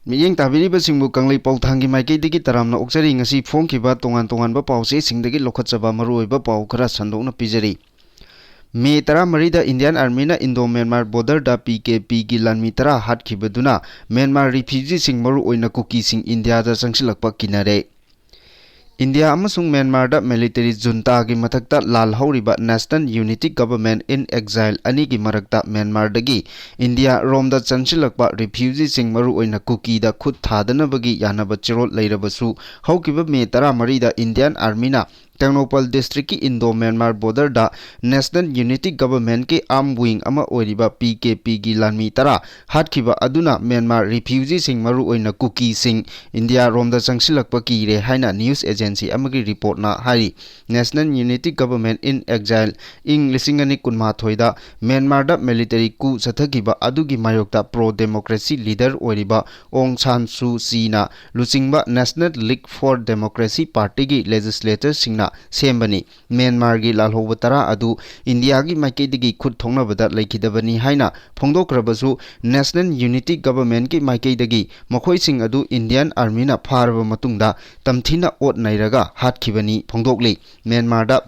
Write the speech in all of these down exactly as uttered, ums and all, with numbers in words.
ꯃꯤꯠꯌꯦꯡ ꯇꯥꯕꯤꯔꯤꯕꯁꯤꯡꯕꯨ ꯀꯪꯂꯩ ꯄꯥꯎꯊꯥꯡꯒꯤ ꯃꯥꯏꯀꯩꯗꯒꯤ ꯇꯔꯥꯝꯅ ꯑꯣꯛꯆꯔꯤ꯫ ꯉꯁꯤ ꯐꯣꯡꯈꯤꯕ ꯇꯣꯉꯥꯟ ꯇꯣꯉꯥꯟꯕ ꯄꯥꯎꯆꯦꯁꯤꯡꯗꯒꯤ ꯂꯧꯈꯠꯆꯕ ꯃꯔꯨꯑꯣꯏꯕ ꯄꯥꯎ ꯈꯔ ꯁꯟꯗꯣꯛꯅ ꯄꯤꯖꯔꯤ꯫ ꯃꯦ ꯇꯔꯥꯃꯔꯤꯗ Indian Armyꯅ Indo-Myanmar borderꯗ P K Pꯒꯤ ꯂꯥꯟꯃꯤ ꯇꯔꯥ ꯍꯥꯠꯈꯤꯕꯗꯨꯅ Myanmar refugeeꯁꯤꯡ, ꯃꯔꯨꯑꯣꯏꯅ ꯀꯨꯀꯤꯁꯤꯡ, ꯏꯟꯗꯤꯌꯥꯗ ꯆꯪꯁꯤꯜꯂꯛꯄ ꯀꯤꯅꯔꯦ꯫ ꯏꯟꯗꯤꯌꯥ ꯑꯃꯁꯨꯡ ꯃ꯭ꯌꯥꯟꯃꯥꯔꯗ military juntaꯒꯤ ꯃꯊꯛꯇ ꯂꯥꯜꯍꯧꯔꯤꯕ National Unity Government in Exile ꯑꯅꯤꯒꯤ ꯃꯔꯛꯇ ꯃ꯭ꯌꯥꯟꯃꯥꯔꯗꯒꯤ ꯏꯟꯗꯤꯌꯥ ꯔꯣꯝꯗ ꯆꯪꯁꯤꯜꯂꯛꯄ refugeeꯁꯤꯡ, ꯃꯔꯨꯑꯣꯏꯅ ꯀꯨꯀꯤꯗ ꯈꯨꯠ ꯊꯥꯗꯅꯕꯒꯤ ꯌꯥꯅꯕ ꯆꯦꯔꯣꯜ ꯂꯩꯔꯕꯁꯨ, ꯍꯧꯈꯤꯕ ꯃꯦ ꯇꯔꯥꯃꯔꯤꯗ Indian Armyꯅ Tengnoupal districtꯀꯤ Indo-Myanmar borderꯗ National Unity Governmentꯀꯤ arm wing ꯑꯃ ꯑꯣꯏꯔꯤꯕ P K Pꯒꯤ ꯂꯥꯟꯃꯤ ꯇꯔꯥ ꯍꯥꯠꯈꯤꯕ ꯑꯗꯨꯅ ꯃ꯭ꯌꯥꯟꯃꯥꯔ refugeeꯁꯤꯡ, ꯃꯔꯨꯑꯣꯏꯅ ꯀꯨꯀꯤꯁꯤꯡ, ꯏꯟꯗꯤꯌꯥꯔꯣꯝꯗ ꯆꯪꯁꯤꯜꯂꯛꯄ ꯀꯤꯔꯦ ꯍꯥꯏꯅ news agency ꯑꯃꯒꯤ reportꯅ ꯍꯥꯏꯔꯤ꯫ National Unity Government in Exile ꯏꯪ ꯂꯤꯁꯤꯡ ꯑꯅꯤ ꯀꯨꯟꯃꯥꯊꯣꯏꯗ ꯃ꯭ꯌꯥꯟꯃꯥꯔꯗ military coup ꯆꯠꯊꯈꯤꯕ ꯑꯗꯨꯒꯤ ꯃꯥꯌꯣꯛꯇ pro-democracy leader ꯑꯣꯏꯔꯤꯕ ꯑꯣꯡ ꯁꯥꯟ ꯁꯨ ꯆꯤꯅ ꯂꯨꯆꯤꯡꯕ National League for Democracy Partyꯒꯤ legislatureꯁꯤꯡꯅ ꯁꯦꯝꯕꯅꯤ꯫ ꯃ꯭ꯌꯥꯟꯃꯥꯔꯒꯤ ꯂꯥꯜꯍꯧꯕ ꯇꯔꯥ ꯑꯗꯨ ꯏꯟꯗꯤꯌꯥꯒꯤ ꯃꯥꯏꯀꯩꯗꯒꯤ ꯈꯨꯠ ꯊꯣꯛꯅꯕꯗ ꯂꯩꯈꯤꯗꯕꯅꯤ ꯍꯥꯏꯅ ꯐꯣꯡꯗꯣꯛꯈ꯭ꯔꯕꯁꯨ, National Unity Governmentꯀꯤ ꯃꯥꯏꯀꯩꯗꯒꯤ ꯃꯈꯣꯏꯁꯤꯡ ꯑꯗꯨ Indian Armyꯅ ꯐꯥꯔꯕ ꯃꯇꯨꯡꯗ ꯇꯝꯊꯤꯅ ꯑꯣꯠ ꯅꯩꯔꯒ ꯍꯥꯠꯈꯤꯕꯅꯤ ꯐꯣꯡꯗꯣꯛꯂꯤ꯫ ꯃ꯭ꯌꯥꯟꯃꯥꯔꯗ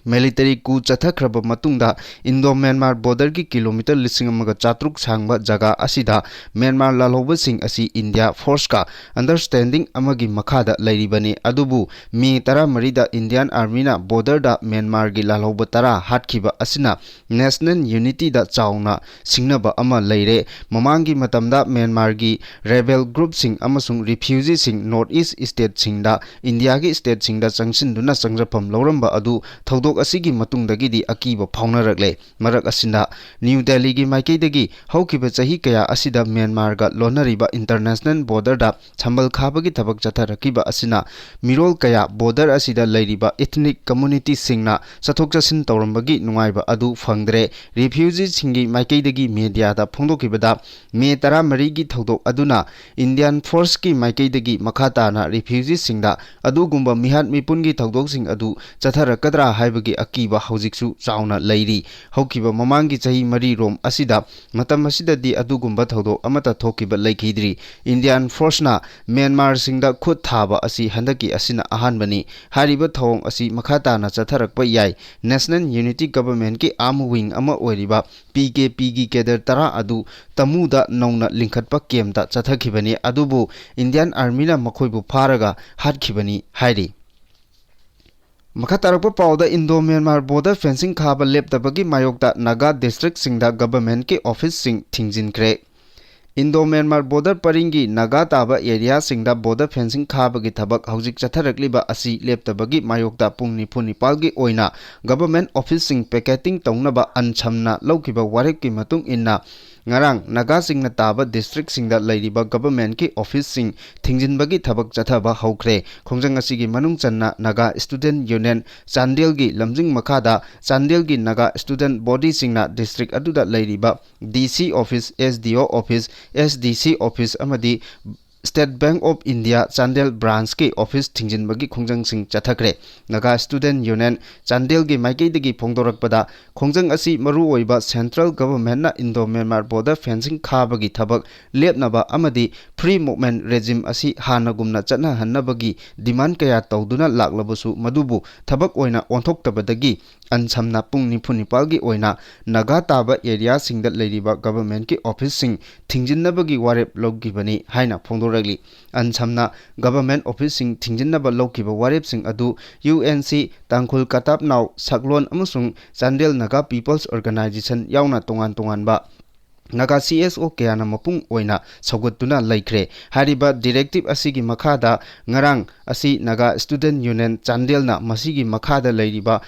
military coup ꯆꯠꯊꯈ꯭ꯔꯕ ꯃꯇꯨꯡꯗ Indo-Myanmar borderꯒꯤ kilometre ꯂꯤꯁꯤꯡ ꯑꯃꯒ ꯆꯥꯇ꯭ꯔꯨꯛ ꯁꯥꯡꯕ ꯖꯒꯥ ꯑꯁꯤꯗ ꯃ꯭ꯌꯥꯟꯃꯥꯔ ꯂꯥꯜꯍꯧꯕꯁꯤꯡ ꯑꯁꯤ ꯏꯟꯗꯤꯌꯥ forceꯀ understanding ꯑꯃꯒꯤ ꯃꯈꯥꯗ ꯂꯩꯔꯤꯕꯅꯤ꯫ ꯑꯗꯨꯕꯨ ꯃꯦ ꯇꯔꯥꯃꯔꯤꯗ Indian Armyꯅ borderꯗ ꯃ꯭ꯌꯥꯟꯃꯥꯔꯒꯤ ꯂꯥꯜꯍꯧꯕ ꯇꯔꯥ ꯍꯥꯠꯈꯤꯕ ꯑꯁꯤꯅ National Unityꯗ ꯆꯥꯎꯅ ꯁꯤꯡꯅꯕ ꯑꯃ ꯂꯩꯔꯦ꯫ ꯃꯃꯥꯡꯒꯤ ꯃꯇꯝꯗ ꯃ꯭ꯌꯥꯟꯃꯥꯔꯒꯤ rebel groupꯁꯤꯡ ꯑꯃꯁꯨꯡ refugeeꯁꯤꯡ North East stateꯁꯤꯡꯗ, ꯏꯟꯗꯤꯌꯥꯒꯤ stateꯁꯤꯡꯗ ꯆꯪꯁꯤꯟꯗꯨꯅ ꯆꯪꯖꯐꯝ ꯂꯧꯔꯝꯕ ꯑꯗꯨ ꯊꯧꯗꯣꯛ ꯑꯁꯤꯒꯤ ꯃꯇꯨꯡꯗꯒꯤꯗꯤ ꯑꯀꯤꯕ ꯐꯥꯎꯅꯔꯛꯂꯦ꯫ ꯃꯔꯛ ꯑꯁꯤꯗ, ꯅ꯭ꯌꯨ ꯗꯦꯜꯂꯤꯒꯤ ꯃꯥꯏꯀꯩꯗꯒꯤ ꯍꯧꯈꯤꯕ ꯆꯍꯤ ꯀꯌꯥ ꯑꯁꯤꯗ ꯃ꯭ꯌꯥꯟꯃꯥꯔꯒ ꯂꯣꯟꯅꯔꯤꯕ international borderꯗ ꯁꯝꯕꯜ ꯈꯥꯕꯒꯤ ꯊꯕꯛ ꯆꯠꯊꯔꯛꯈꯤꯕ ꯑꯁꯤꯅ ꯃꯤꯔꯣꯜ ꯀꯌꯥ border ꯑꯁꯤꯗ ꯂꯩꯔꯤꯕ ethnic communityꯁꯤꯡꯅ ꯆꯠꯊꯣꯛ ꯆꯠꯁꯤꯟ ꯇꯧꯔꯝꯕꯒꯤ ꯅꯨꯡꯉꯥꯏꯕ ꯑꯗꯨ ꯐꯪꯗ꯭ꯔꯦ꯫ Refugeeꯁꯤꯡꯒꯤ ꯃꯥꯏꯀꯩꯗꯒꯤ mediaꯗ ꯐꯣꯡꯗꯣꯛꯈꯤꯕꯗ, ꯃꯦ ꯇꯔꯥꯃꯔꯤꯒꯤ ꯊꯧꯗꯣꯛ ꯑꯗꯨꯅ Indian forceꯀꯤ ꯃꯥꯏꯀꯩꯗꯒꯤ ꯃꯈꯥ ꯇꯥꯅ refugeeꯁꯤꯡꯗ ꯑꯗꯨꯒꯨꯝꯕ ꯃꯤꯍꯥꯠ ꯃꯤꯄꯨꯟꯒꯤ ꯊꯧꯗꯣꯛꯁꯤꯡ ꯑꯗꯨ ꯆꯠꯊꯔꯛꯀꯗ꯭ꯔꯥ ꯍꯥꯏꯕ ꯒꯤ ꯑꯀꯤꯕ ꯍꯧꯖꯤꯛꯁꯨ ꯆꯥꯎꯅ ꯂꯩꯔꯤ꯫ ꯍꯧꯈꯤꯕ ꯃꯃꯥꯡꯒꯤ ꯆꯍꯤ ꯃꯔꯤꯔꯣꯝ ꯑꯁꯤꯗ ꯃꯇꯝ ꯑꯁꯤꯗꯗꯤ ꯑꯗꯨꯒꯨꯝꯕ ꯊꯧꯗꯣꯛ ꯑꯃꯠꯇ ꯊꯣꯛꯈꯤꯕ ꯂꯩꯈꯤꯗ꯭ꯔꯤ꯫ Indian force ꯅ ꯃ꯭ꯌꯥꯟꯃꯥꯔꯁꯤꯡꯗ ꯈꯨꯠ ꯊꯥꯕ ꯑꯁꯤ ꯍꯟꯗꯛꯀꯤ ꯑꯁꯤꯅ ꯑꯍꯥꯟꯕꯅꯤ꯫ ꯍꯥꯏꯔꯤꯕ ꯊꯧꯑꯣꯡ ꯑꯁꯤ ꯃꯈꯥ ꯇꯥꯅ ꯆꯠꯊꯔꯛꯄ ꯌꯥꯏ꯫ National Unity Government ꯀꯤ arm wing ꯑꯃ ꯑꯣꯏꯔꯤꯕ P K P ꯒꯤ cadre ꯇꯔꯥ ꯑꯗꯨ ꯇꯃꯨꯗ ꯅꯧꯅ ꯂꯤꯡꯈꯠꯄ camp ꯇ ꯆꯠꯊꯈꯤꯕꯅꯤ, ꯑꯗꯨꯕꯨ Indian Army ꯅ ꯃꯈꯣꯏꯕꯨ ꯐꯥꯔꯒ ꯍꯥꯠꯈꯤꯕꯅꯤ ꯍꯥꯏꯔꯤ꯫ ꯃꯈꯥ ꯇꯥꯔꯛꯄ ꯄꯥꯎꯗ, Indo Myanmar border fencing ꯈꯥꯕ ꯂꯦꯞꯇꯕꯒꯤ ꯃꯥꯌꯣꯛꯇ ꯅꯥꯒꯥ district ꯁꯤꯡꯗ government ꯀꯤ office ꯁꯤꯡ ꯊꯤꯡꯖꯤꯟꯈ꯭ꯔꯦ꯫ Indo Myanmar border ꯄꯔꯤꯡꯒꯤ ꯅꯥꯒꯥ ꯇꯥꯕ area ꯁꯤꯡꯗ border fencing ꯈꯥꯕꯒꯤ ꯊꯕꯛ ꯍꯧꯖꯤꯛ ꯆꯠꯊꯔꯛꯂꯤꯕ ꯑꯁꯤ ꯂꯦꯞꯇꯕꯒꯤ ꯃꯥꯌꯣꯛꯇ ꯄꯨꯡ ꯅꯤꯐꯨ ꯅꯤꯄꯥꯜꯒꯤ ꯑꯣꯏꯅ government office ꯁꯤꯡ picketing ꯇꯧꯅꯕ ꯑꯟꯁꯝꯅ ꯂꯧꯈꯤꯕ ꯋꯥꯔꯦꯞꯀꯤ ꯃꯇꯨꯡ ꯏꯟꯅ ꯉꯔꯥꯡ ꯅꯥꯒꯥꯁꯤꯡꯅ ꯇꯥꯕ district ꯁꯤꯡꯗ ꯂꯩꯔꯤꯕ government ꯀꯤ office ꯁꯤꯡ ꯊꯤꯡꯖꯤꯟꯕꯒꯤ ꯊꯕꯛ ꯆꯠꯊꯕ ꯍꯧꯈ꯭ꯔꯦ꯫ ꯈꯣꯡꯖꯪ ꯑꯁꯤꯒꯤ ꯃꯅꯨꯡ ꯆꯟꯅ Naga Student Union ꯆꯥꯟꯗꯦꯜꯒꯤ ꯂꯝꯖꯤꯡ ꯃꯈꯥꯗ ꯆꯥꯟꯗꯦꯜꯒꯤ Naga student body ꯁꯤꯡꯅ district ꯑꯗꯨꯗ ꯂꯩꯔꯤꯕ D C office, S D O office, S D C office ꯑꯃꯗꯤ State Bank of India Chandel branch ꯀꯤ office ꯊꯤꯡꯖꯤꯟꯕꯒꯤ ꯈꯣꯡꯖꯪꯁꯤꯡ ꯆꯠꯊꯈ꯭ꯔꯦ꯫ Naga Student Union ꯆꯥꯟꯗꯦꯜꯒꯤ ꯃꯥꯏꯀꯩꯗꯒꯤ ꯐꯣꯡꯗꯣꯔꯛꯄꯗ, ꯈꯣꯡꯖꯪ ꯑꯁꯤ ꯃꯔꯨꯑꯣꯏꯕ central government ꯅ Indo Myanmar border fencing ꯈꯥꯕꯒꯤ ꯊꯕꯛ ꯂꯦꯞꯅꯕ ꯑꯃꯗꯤ free movement regime ꯑꯁꯤ ꯍꯥꯟꯅꯒꯨꯝꯅ ꯆꯠꯅꯍꯟꯅꯕꯒꯤ demand ꯀꯌꯥ ꯇꯧꯗꯨꯅ ꯂꯥꯛꯂꯕꯁꯨ, ꯃꯗꯨꯕꯨ ꯊꯕꯛ ꯑꯣꯏꯅ ꯑꯣꯟꯊꯣꯛꯇꯕꯗꯒꯤ ꯑꯟꯁꯝꯅ ꯄꯨꯡ ꯅꯤꯐꯨ ꯅꯤꯄꯥꯜꯒꯤ ꯑꯣꯏꯅ ꯅꯥꯒꯥ ꯇꯥꯕ area ꯁꯤꯡꯗ ꯂꯩꯔꯤꯕ government ꯀꯤ office ꯁꯤꯡ ꯊꯤꯡꯖꯤꯟꯅꯕꯒꯤ ꯋꯥꯔꯦꯞ ꯂꯧꯈꯤꯕꯅꯤ ꯍꯥꯏꯅ ꯐꯣꯡꯗꯣꯔꯛꯂꯤ꯫ ꯑꯟꯁꯝꯅ government office ꯁꯤꯡ ꯊꯤꯡꯖꯤꯟꯅꯕ ꯂꯧꯈꯤꯕ ꯋꯥꯔꯦꯞꯁꯤꯡ ꯑꯗꯨ U N C, ꯇꯥꯡꯈꯨꯜ ꯀꯇꯥꯞ ꯅꯥꯎ ꯁꯛꯂꯣꯟ ꯑꯃꯁꯨꯡ ꯆꯥꯟꯗꯦꯜ Naga People's Organisation ꯌꯥꯎꯅ ꯇꯣꯉꯥꯟ ꯇꯣꯉꯥꯟꯕ Naga C S O ꯀꯌꯥꯅ ꯃꯄꯨꯡ ꯑꯣꯏꯅ ꯁꯧꯒꯠꯇꯨꯅ ꯂꯩꯈ꯭ꯔꯦ꯫ ꯍꯥꯏꯔꯤꯕ directive ꯑꯁꯤꯒꯤ ꯃꯈꯥꯗ ꯉꯔꯥꯡ ꯑꯁꯤ Naga Student Union ꯆꯥꯟꯗꯦꯜꯅ ꯃꯁꯤꯒꯤ ꯃꯈꯥꯗ ꯂꯩꯔꯤꯕ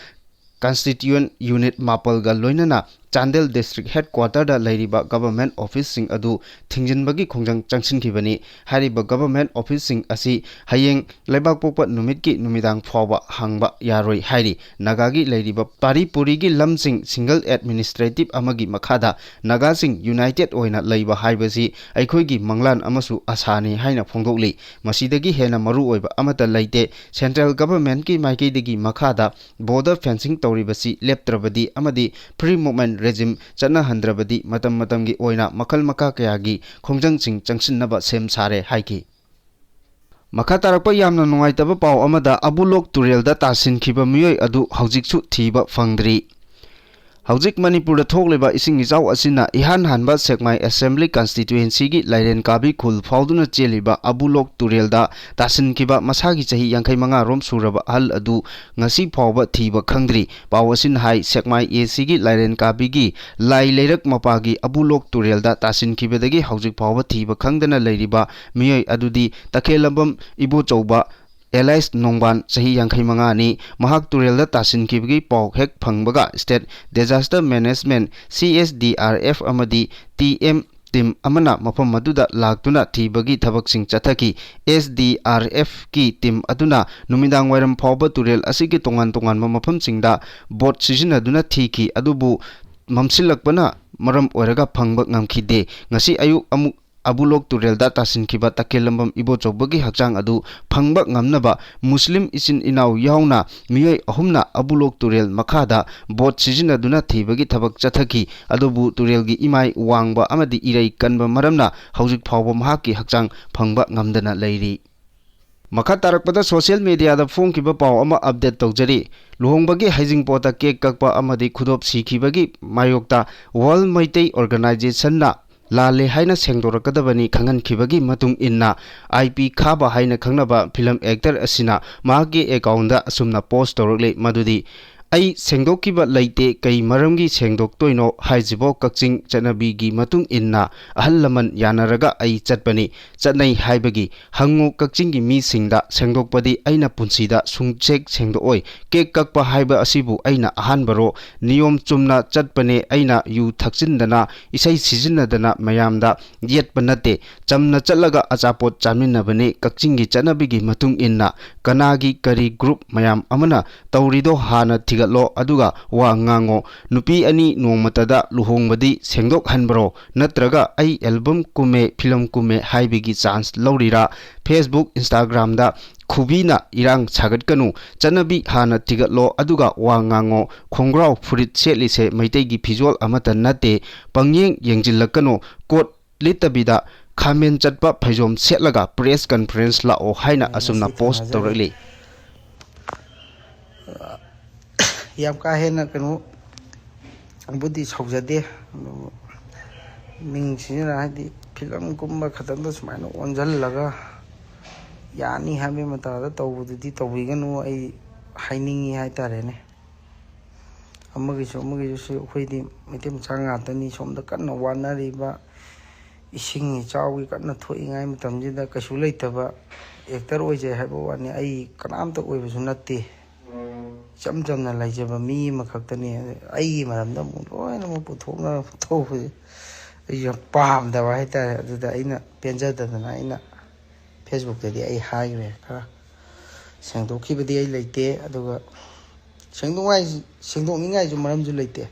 constituent unit ꯃꯥꯄꯜꯒ ꯂꯣꯏꯅꯅ ꯆꯥꯟꯗꯦꯜ district headquarter ꯗ ꯂꯩꯔꯤꯕ government office ꯁꯤꯡ ꯑꯗꯨ ꯊꯤꯡꯖꯤꯟꯕꯒꯤ ꯈꯣꯡꯖꯪ ꯆꯪꯁꯤꯟꯈꯤꯕꯅꯤ꯫ ꯍꯥꯏꯔꯤꯕ government office ꯁꯤꯡ ꯑꯁꯤ ꯍꯌꯦꯡ ꯂꯩꯕꯥꯛꯄꯣꯛꯄ ꯅꯨꯃꯤꯠꯀꯤ ꯅꯨꯃꯤꯗꯥꯡ ꯐꯥꯎꯕ ꯍꯥꯡꯕ ꯌꯥꯔꯣꯏ ꯍꯥꯏꯔꯤ꯫ ꯅꯥꯒꯥꯒꯤ ꯂꯩꯔꯤꯕ ꯄꯥꯔꯤ ꯄꯨꯔꯤꯒꯤ ꯂꯝꯁꯤꯡ single administrative ꯑꯃꯒꯤ ꯃꯈꯥꯗ ꯅꯥꯒꯥꯁꯤꯡ united ꯑꯣꯏꯅ ꯂꯩꯕ ꯍꯥꯏꯕꯁꯤ ꯑꯩꯈꯣꯏꯒꯤ ꯃꯪꯂꯥꯟ ꯑꯃꯁꯨ ꯑꯁꯥꯅꯤ ꯍꯥꯏꯅ ꯐꯣꯡꯗꯣꯛꯂꯤ꯫ ꯃꯁꯤꯗꯒꯤ ꯍꯦꯟꯅ ꯃꯔꯨꯑꯣꯏꯕ ꯑꯃꯠꯇ ꯂꯩꯇꯦ꯫ Central government ꯀꯤ ꯃꯥꯏꯀꯩꯗꯒꯤ ꯃꯈꯥꯗ border fencing ꯇꯧꯔꯤꯕꯁꯤ ꯂꯦꯞꯇ꯭ꯔꯕꯗꯤ ꯑꯃꯗꯤ free movement regime ꯆꯠꯅꯍꯟꯗ꯭ꯔꯕꯗꯤ ꯃꯇꯝ ꯃꯇꯝꯒꯤ ꯑꯣꯏꯅ ꯃꯈꯜ ꯃꯈꯥ ꯀꯌꯥꯒꯤ ꯈꯣꯡꯖꯪꯁꯤꯡ ꯆꯪꯁꯤꯟꯅꯕ ꯁꯦꯝ ꯁꯥꯔꯦ ꯍꯥꯏꯈꯤ꯫ ꯃꯈꯥ ꯇꯥꯔꯛꯄ ꯌꯥꯝꯅ ꯅꯨꯡꯉꯥꯏꯇꯕ ꯄꯥꯎ ꯑꯃꯗ, ꯑꯕꯨꯂꯣꯛ ꯇꯨꯔꯦꯜꯗ ꯇꯥꯁꯤꯟꯈꯤꯕ ꯃꯤꯑꯣꯏ ꯑꯗꯨ ꯍꯧꯖꯤꯛꯁꯨ ꯊꯤꯕ ꯐꯪꯗ꯭ꯔꯤ꯫ ꯍꯧꯖꯤꯛ ꯃꯅꯤꯄꯨꯔꯗ ꯊꯣꯛꯂꯤꯕ ꯏꯁꯤꯡ ꯏꯆꯥꯎ ꯑꯁꯤꯅ ꯏꯍꯥꯟ ꯍꯥꯟꯕ ꯁꯦꯛꯃꯥꯏ assembly constituency ꯒꯤ ꯂꯥꯏꯔꯦꯟ ꯀꯥꯕꯤ ꯈꯨꯜ ꯐꯥꯎꯗꯨꯅ ꯆꯦꯜꯂꯤꯕ ꯑꯕꯨꯂꯣꯛ ꯇꯨꯔꯦꯜꯗ ꯇꯥꯁꯤꯟꯈꯤꯕ ꯃꯁꯥꯒꯤ ꯆꯍꯤ ꯌꯥꯡꯈꯩ ꯃꯉꯥ ꯔꯣꯝ ꯁꯨꯔꯕ ꯑꯍꯜ ꯑꯗꯨ ꯉꯁꯤ ꯐꯥꯎꯕ ꯊꯤꯕ ꯈꯪꯗ꯭ꯔꯤ꯫ ꯄꯥꯎ ꯑꯁꯤꯅ ꯍꯥꯏ, ꯁꯦꯛꯃꯥꯏ A C ꯒꯤ ꯂꯥꯏꯔꯦꯟ ꯀꯥꯕꯤꯒꯤ ꯂꯥꯏ ꯂꯩꯔꯛ ꯃꯄꯥꯒꯤ ꯑꯕꯨꯂꯣꯛ ꯇꯨꯔꯦꯜꯗ ꯇꯥꯁꯤꯟꯈꯤꯕꯗꯒꯤ ꯍꯧꯖꯤꯛ ꯐꯥꯎꯕ ꯊꯤꯕ ꯈꯪꯗꯅ ꯂꯩꯔꯤꯕ ꯃꯤꯑꯣꯏ ꯑꯗꯨꯗꯤ ꯇꯈꯦꯜꯂꯝꯕꯝ ꯏꯕꯣꯆꯧꯕ ꯑꯦꯂꯥꯏꯁ ꯅꯣꯡꯕꯥꯟ, ꯆꯍꯤ ꯌꯥꯡꯈꯩ ꯃꯉꯥꯅꯤ꯫ ꯃꯍꯥꯛ ꯇꯨꯔꯦꯜꯗ ꯇꯥꯁꯤꯟꯈꯤꯕꯒꯤ ꯄꯥꯎ ꯍꯦꯛ ꯐꯪꯕꯒ State Disaster Management, C S D R F, ꯑꯃꯗꯤ T M team ꯑꯃꯅ ꯃꯐꯝ ꯑꯗꯨꯗ ꯂꯥꯛꯇꯨꯅ ꯊꯤꯕꯒꯤ ꯊꯕꯛꯁꯤꯡ ꯆꯠꯊꯈꯤ꯫ S D R F ꯀꯤ team ꯑꯗꯨꯅ ꯅꯨꯃꯤꯗꯥꯡ ꯋꯥꯏꯔꯝ ꯐꯥꯎꯕ ꯇꯨꯔꯦꯜ ꯑꯁꯤꯒꯤ ꯇꯣꯉꯥꯟ ꯇꯣꯉꯥꯟꯕ ꯃꯐꯝꯁꯤꯡꯗ boat ꯁꯤꯖꯤꯟꯅꯗꯨꯅ ꯊꯤꯈꯤ, ꯑꯗꯨꯕꯨ ꯃꯝꯁꯤꯜꯂꯛꯄꯅ ꯃꯔꯝ ꯑꯣꯏꯔꯒ ꯐꯪꯕ ꯉꯝꯈꯤꯗꯦ꯫ ꯉꯁꯤ ꯑꯌꯨꯛ ꯑꯃꯨꯛ ꯑꯕꯨꯂꯣꯛ ꯇꯨꯔꯦꯜꯗ ꯇꯥꯁꯤꯟꯈꯤꯕ ꯇꯈꯦꯜꯂꯝꯕꯝ ꯏꯕꯣꯆꯧꯕꯒꯤ ꯍꯛꯆꯥꯡ ꯑꯗꯨ ꯐꯪꯕ ꯉꯝꯅꯕ ꯃꯨꯁꯂꯤꯝ ꯏꯆꯤꯟ ꯏꯅꯥꯎ ꯌꯥꯎꯅ ꯃꯤꯑꯣꯏ ꯑꯍꯨꯝꯅ ꯑꯕꯨꯂꯣꯛ ꯇꯨꯔꯦꯜ ꯃꯈꯥꯗ boat ꯁꯤꯖꯤꯟꯅꯗꯨꯅ ꯊꯤꯕꯒꯤ ꯊꯕꯛ ꯆꯠꯊꯈꯤ꯫ ꯑꯗꯨꯕꯨ ꯇꯨꯔꯦꯜꯒꯤ ꯏꯃꯥꯏ ꯋꯥꯡꯕ ꯑꯃꯗꯤ ꯏꯔꯩ ꯀꯟꯕ ꯃꯔꯝꯅ ꯍꯧꯖꯤꯛ ꯐꯥꯎꯕ ꯃꯍꯥꯛꯀꯤ ꯍꯛꯆꯥꯡ ꯐꯪꯕ ꯉꯝꯗꯅ ꯂꯩꯔꯤ꯫ ꯃꯈꯥ ꯇꯥꯔꯛꯄꯗ social media ꯗ ꯐꯣꯡꯈꯤꯕ ꯄꯥꯎ ꯑꯃ update ꯇꯧꯖꯔꯤ꯫ ꯂꯨꯍꯣꯡꯕꯒꯤ ꯍꯩꯖꯤꯡꯄꯣꯠꯇ cake ꯀꯛꯄ ꯑꯃꯗꯤ ꯈꯨꯗꯣꯞ ꯁꯤꯈꯤꯕꯒꯤ ꯃꯥꯌꯣꯛꯇ World ꯃꯩꯇꯩ Organization ꯅ ꯂꯥꯜꯂꯦ ꯍꯥꯏꯅ ꯁꯦꯡꯗꯣꯔꯛꯀꯗꯕꯅꯤ ꯈꯪꯍꯟꯈꯤꯕꯒꯤ ꯃꯇꯨꯡ ꯏꯟꯅ, I P ꯈꯥꯕ ꯍꯥꯏꯅ ꯈꯪꯅꯕ film actor ꯑꯁꯤꯅ ꯃꯍꯥꯛꯀꯤ account ꯗ ꯑꯁꯨꯝꯅ post ꯇꯧꯔꯛꯂꯤ, ꯃꯗꯨꯗꯤ, ꯑꯩ ꯁꯦꯡꯗꯣꯛꯈꯤꯕ ꯂꯩꯇꯦ꯫ ꯀꯩ ꯃꯔꯝꯒꯤ ꯁꯦꯡꯗꯣꯛꯇꯣꯏꯅꯣ ꯍꯥꯏꯁꯤꯕꯣ? ꯀꯛꯆꯤꯡ ꯆꯠꯅꯕꯤꯒꯤ ꯃꯇꯨꯡ ꯏꯟꯅ ꯑꯍꯜ ꯂꯃꯟ ꯌꯥꯅꯔꯒ ꯑꯩ ꯆꯠꯄꯅꯤ꯫ ꯆꯠꯅꯩ ꯍꯥꯏꯕꯒꯤ ꯍꯪꯉꯨ ꯀꯛꯆꯤꯡꯒꯤ ꯃꯤꯁꯤꯡꯗ꯫ ꯁꯦꯡꯗꯣꯛꯄꯗꯤ ꯑꯩꯅ ꯄꯨꯟꯁꯤꯗ ꯁꯨꯡꯁꯦꯛ ꯁꯦꯡꯗꯣꯛꯑꯣꯏ꯫ ꯀꯦꯛ ꯀꯛꯄ ꯍꯥꯏꯕ ꯑꯁꯤꯕꯨ ꯑꯩꯅ ꯑꯍꯥꯟꯕꯔꯣ? ꯅꯤꯌꯣꯝ ꯆꯨꯝꯅ ꯆꯠꯄꯅꯦ꯫ ꯑꯩꯅ ꯌꯨ ꯊꯛꯆꯤꯟꯗꯅ, ꯏꯁꯩ ꯁꯤꯖꯤꯟꯅꯗꯅ ꯃꯌꯥꯝꯗ ꯌꯦꯠꯄ ꯅꯠꯇꯦ꯫ ꯆꯝꯅ ꯆꯠꯂꯒ ꯑꯆꯥꯄꯣꯠ ꯆꯥꯃꯤꯟꯅꯕꯅꯤ꯫ ꯀꯛꯆꯤꯡꯒꯤ ꯆꯠꯅꯕꯤꯒꯤ ꯃꯇꯨꯡ ꯏꯟꯅ ꯀꯅꯥꯒꯤ ꯀꯔꯤ ꯒ꯭ꯔꯨꯞ ꯃꯌꯥꯝ ꯑꯃꯅ ꯇꯧꯔꯤꯗꯣ ꯍꯥꯟꯅ ꯊꯤꯒꯠꯂꯣ, ꯑꯗꯨꯒ ꯋꯥ ꯉꯥꯡꯉꯣ꯫ ꯅꯨꯄꯤ ꯑꯅꯤ ꯅꯣꯡꯃꯇꯗ ꯂꯨꯍꯣꯡꯕꯗꯤ ꯁꯦꯡꯗꯣꯛꯍꯟꯕ꯭ꯔꯣ? ꯅꯠꯇ꯭ꯔꯒ ꯑꯩ ꯑꯦꯜꯕꯝ ꯀꯨꯝꯃꯦ, ꯐꯤꯂꯝ ꯀꯨꯝꯃꯦ ꯍꯥꯏꯕꯒꯤ ꯆꯥꯟꯁ ꯂꯧꯔꯤꯔꯥ? ꯐꯦꯁꯕꯨꯛ, ꯏꯟꯁꯇꯥꯒ꯭ꯔꯥꯝꯗ ꯈꯨꯕꯤꯅ ꯏꯔꯥꯡ ꯁꯥꯒꯠꯀꯅꯨ꯫ ꯆꯠꯅꯕꯤ ꯍꯥꯟꯅ ꯊꯤꯒꯠꯂꯣ, ꯑꯗꯨꯒ ꯋꯥ ꯉꯥꯡꯉꯣ꯫ ꯈꯣꯡꯒ꯭ꯔꯥꯎ ꯐꯨꯔꯤꯠ ꯁꯦꯠꯂꯤꯁꯦ ꯃꯩꯇꯩꯒꯤ ꯐꯤꯖꯣꯜ ꯑꯃꯠꯇ ꯅꯠꯇꯦ꯫ ꯄꯪꯌꯦꯡ ꯌꯦꯡꯁꯤꯜꯂꯛꯀꯅꯨ꯫ ꯀꯣꯠ ꯂꯤꯠꯇꯕꯤꯗ ꯈꯥꯃꯦꯟ ꯆꯠꯄ ꯐꯩꯖꯣꯝ ꯁꯦꯠꯂꯒ ꯄ꯭ꯔꯦꯁ ꯀꯟꯐꯔꯦꯟꯁ ꯂꯥꯛꯑꯣ ꯍꯥꯏꯅ ꯑꯁꯨꯝꯅ ꯄꯣꯁ ꯇꯧꯔꯛꯂꯤ꯫ ꯌꯥꯝ ꯀꯥ ꯍꯦꯟꯅ ꯀꯩꯅꯣ ꯕꯨꯗꯤ ꯁꯧꯖꯗꯦ, ꯑꯗꯨꯕꯨ ꯃꯤꯡ ꯁꯤꯖꯤꯟꯅ, ꯍꯥꯏꯗꯤ ꯐꯤꯂꯝꯒꯨꯝꯕ ꯈꯛꯇꯪꯗ ꯁꯨꯃꯥꯏꯅ ꯑꯣꯟꯁꯤꯜꯂꯒ ꯌꯥꯅꯤ ꯍꯥꯏꯕꯒꯤ ꯃꯇꯥꯗ ꯇꯧꯕꯗꯨꯗꯤ ꯇꯧꯕꯤꯒꯅꯨ, ꯑꯩ ꯍꯥꯏꯅꯤꯡꯉꯤ ꯍꯥꯏꯇꯥꯔꯦꯅꯦ꯫ ꯑꯃꯒꯤꯁꯨ ꯑꯃꯒꯤꯁꯨ ꯑꯩꯈꯣꯏꯗꯤ ꯃꯩꯇꯩ ꯃꯆꯥ ꯉꯥꯛꯇꯅꯤ, ꯁꯣꯝꯗ ꯀꯟꯅ ꯋꯥꯅꯔꯤꯕ, ꯏꯁꯤꯡ ꯏꯆꯥꯎꯒꯤ ꯀꯟꯅ ꯊꯣꯛꯏꯉꯥꯏ ꯃꯇꯝꯁꯤꯗ ꯀꯩꯁꯨ ꯂꯩꯇꯕ ꯑꯦꯛꯇꯔ ꯑꯣꯏꯖꯩ ꯍꯥꯏꯕ ꯋꯥꯅꯤ, ꯑꯩ ꯀꯅꯥꯝꯇ ꯑꯣꯏꯕꯁꯨ ꯅꯠꯇꯦ꯫ ꯏꯆꯝ ꯆꯝꯅ ꯂꯩꯖꯕ ꯃꯤ ꯑꯃꯈꯛꯇꯅꯤ꯫ ꯑꯩꯒꯤ ꯃꯔꯝꯗ ꯑꯃꯨꯛ ꯂꯣꯏꯅꯃꯛ ꯄꯨꯊꯣꯛꯅꯔ ꯇꯧꯕꯁꯦ ꯑꯩꯁꯨ ꯌꯥꯝ ꯄꯥꯝꯗꯕ ꯍꯥꯏꯇꯥꯔꯦ꯫ ꯑꯗꯨꯗ ꯑꯩꯅ ꯄꯦꯟꯖꯗꯗꯅ ꯑꯩꯅ ꯐꯦꯁꯕꯨꯛꯇꯗꯤ ꯑꯩ ꯍꯥꯏꯈ꯭ꯔꯦ, ꯈꯔ ꯁꯦꯡꯗꯣꯛꯈꯤꯕꯗꯤ ꯑꯩ ꯂꯩꯇꯦ, ꯑꯗꯨꯒ ꯁꯦꯡꯗꯣꯛꯉꯥꯏ-, ꯁꯦꯡꯗꯣꯛꯅꯤꯡꯉꯥꯏꯁꯨ ꯃꯔꯝꯁꯨ ꯂꯩꯇꯦ꯫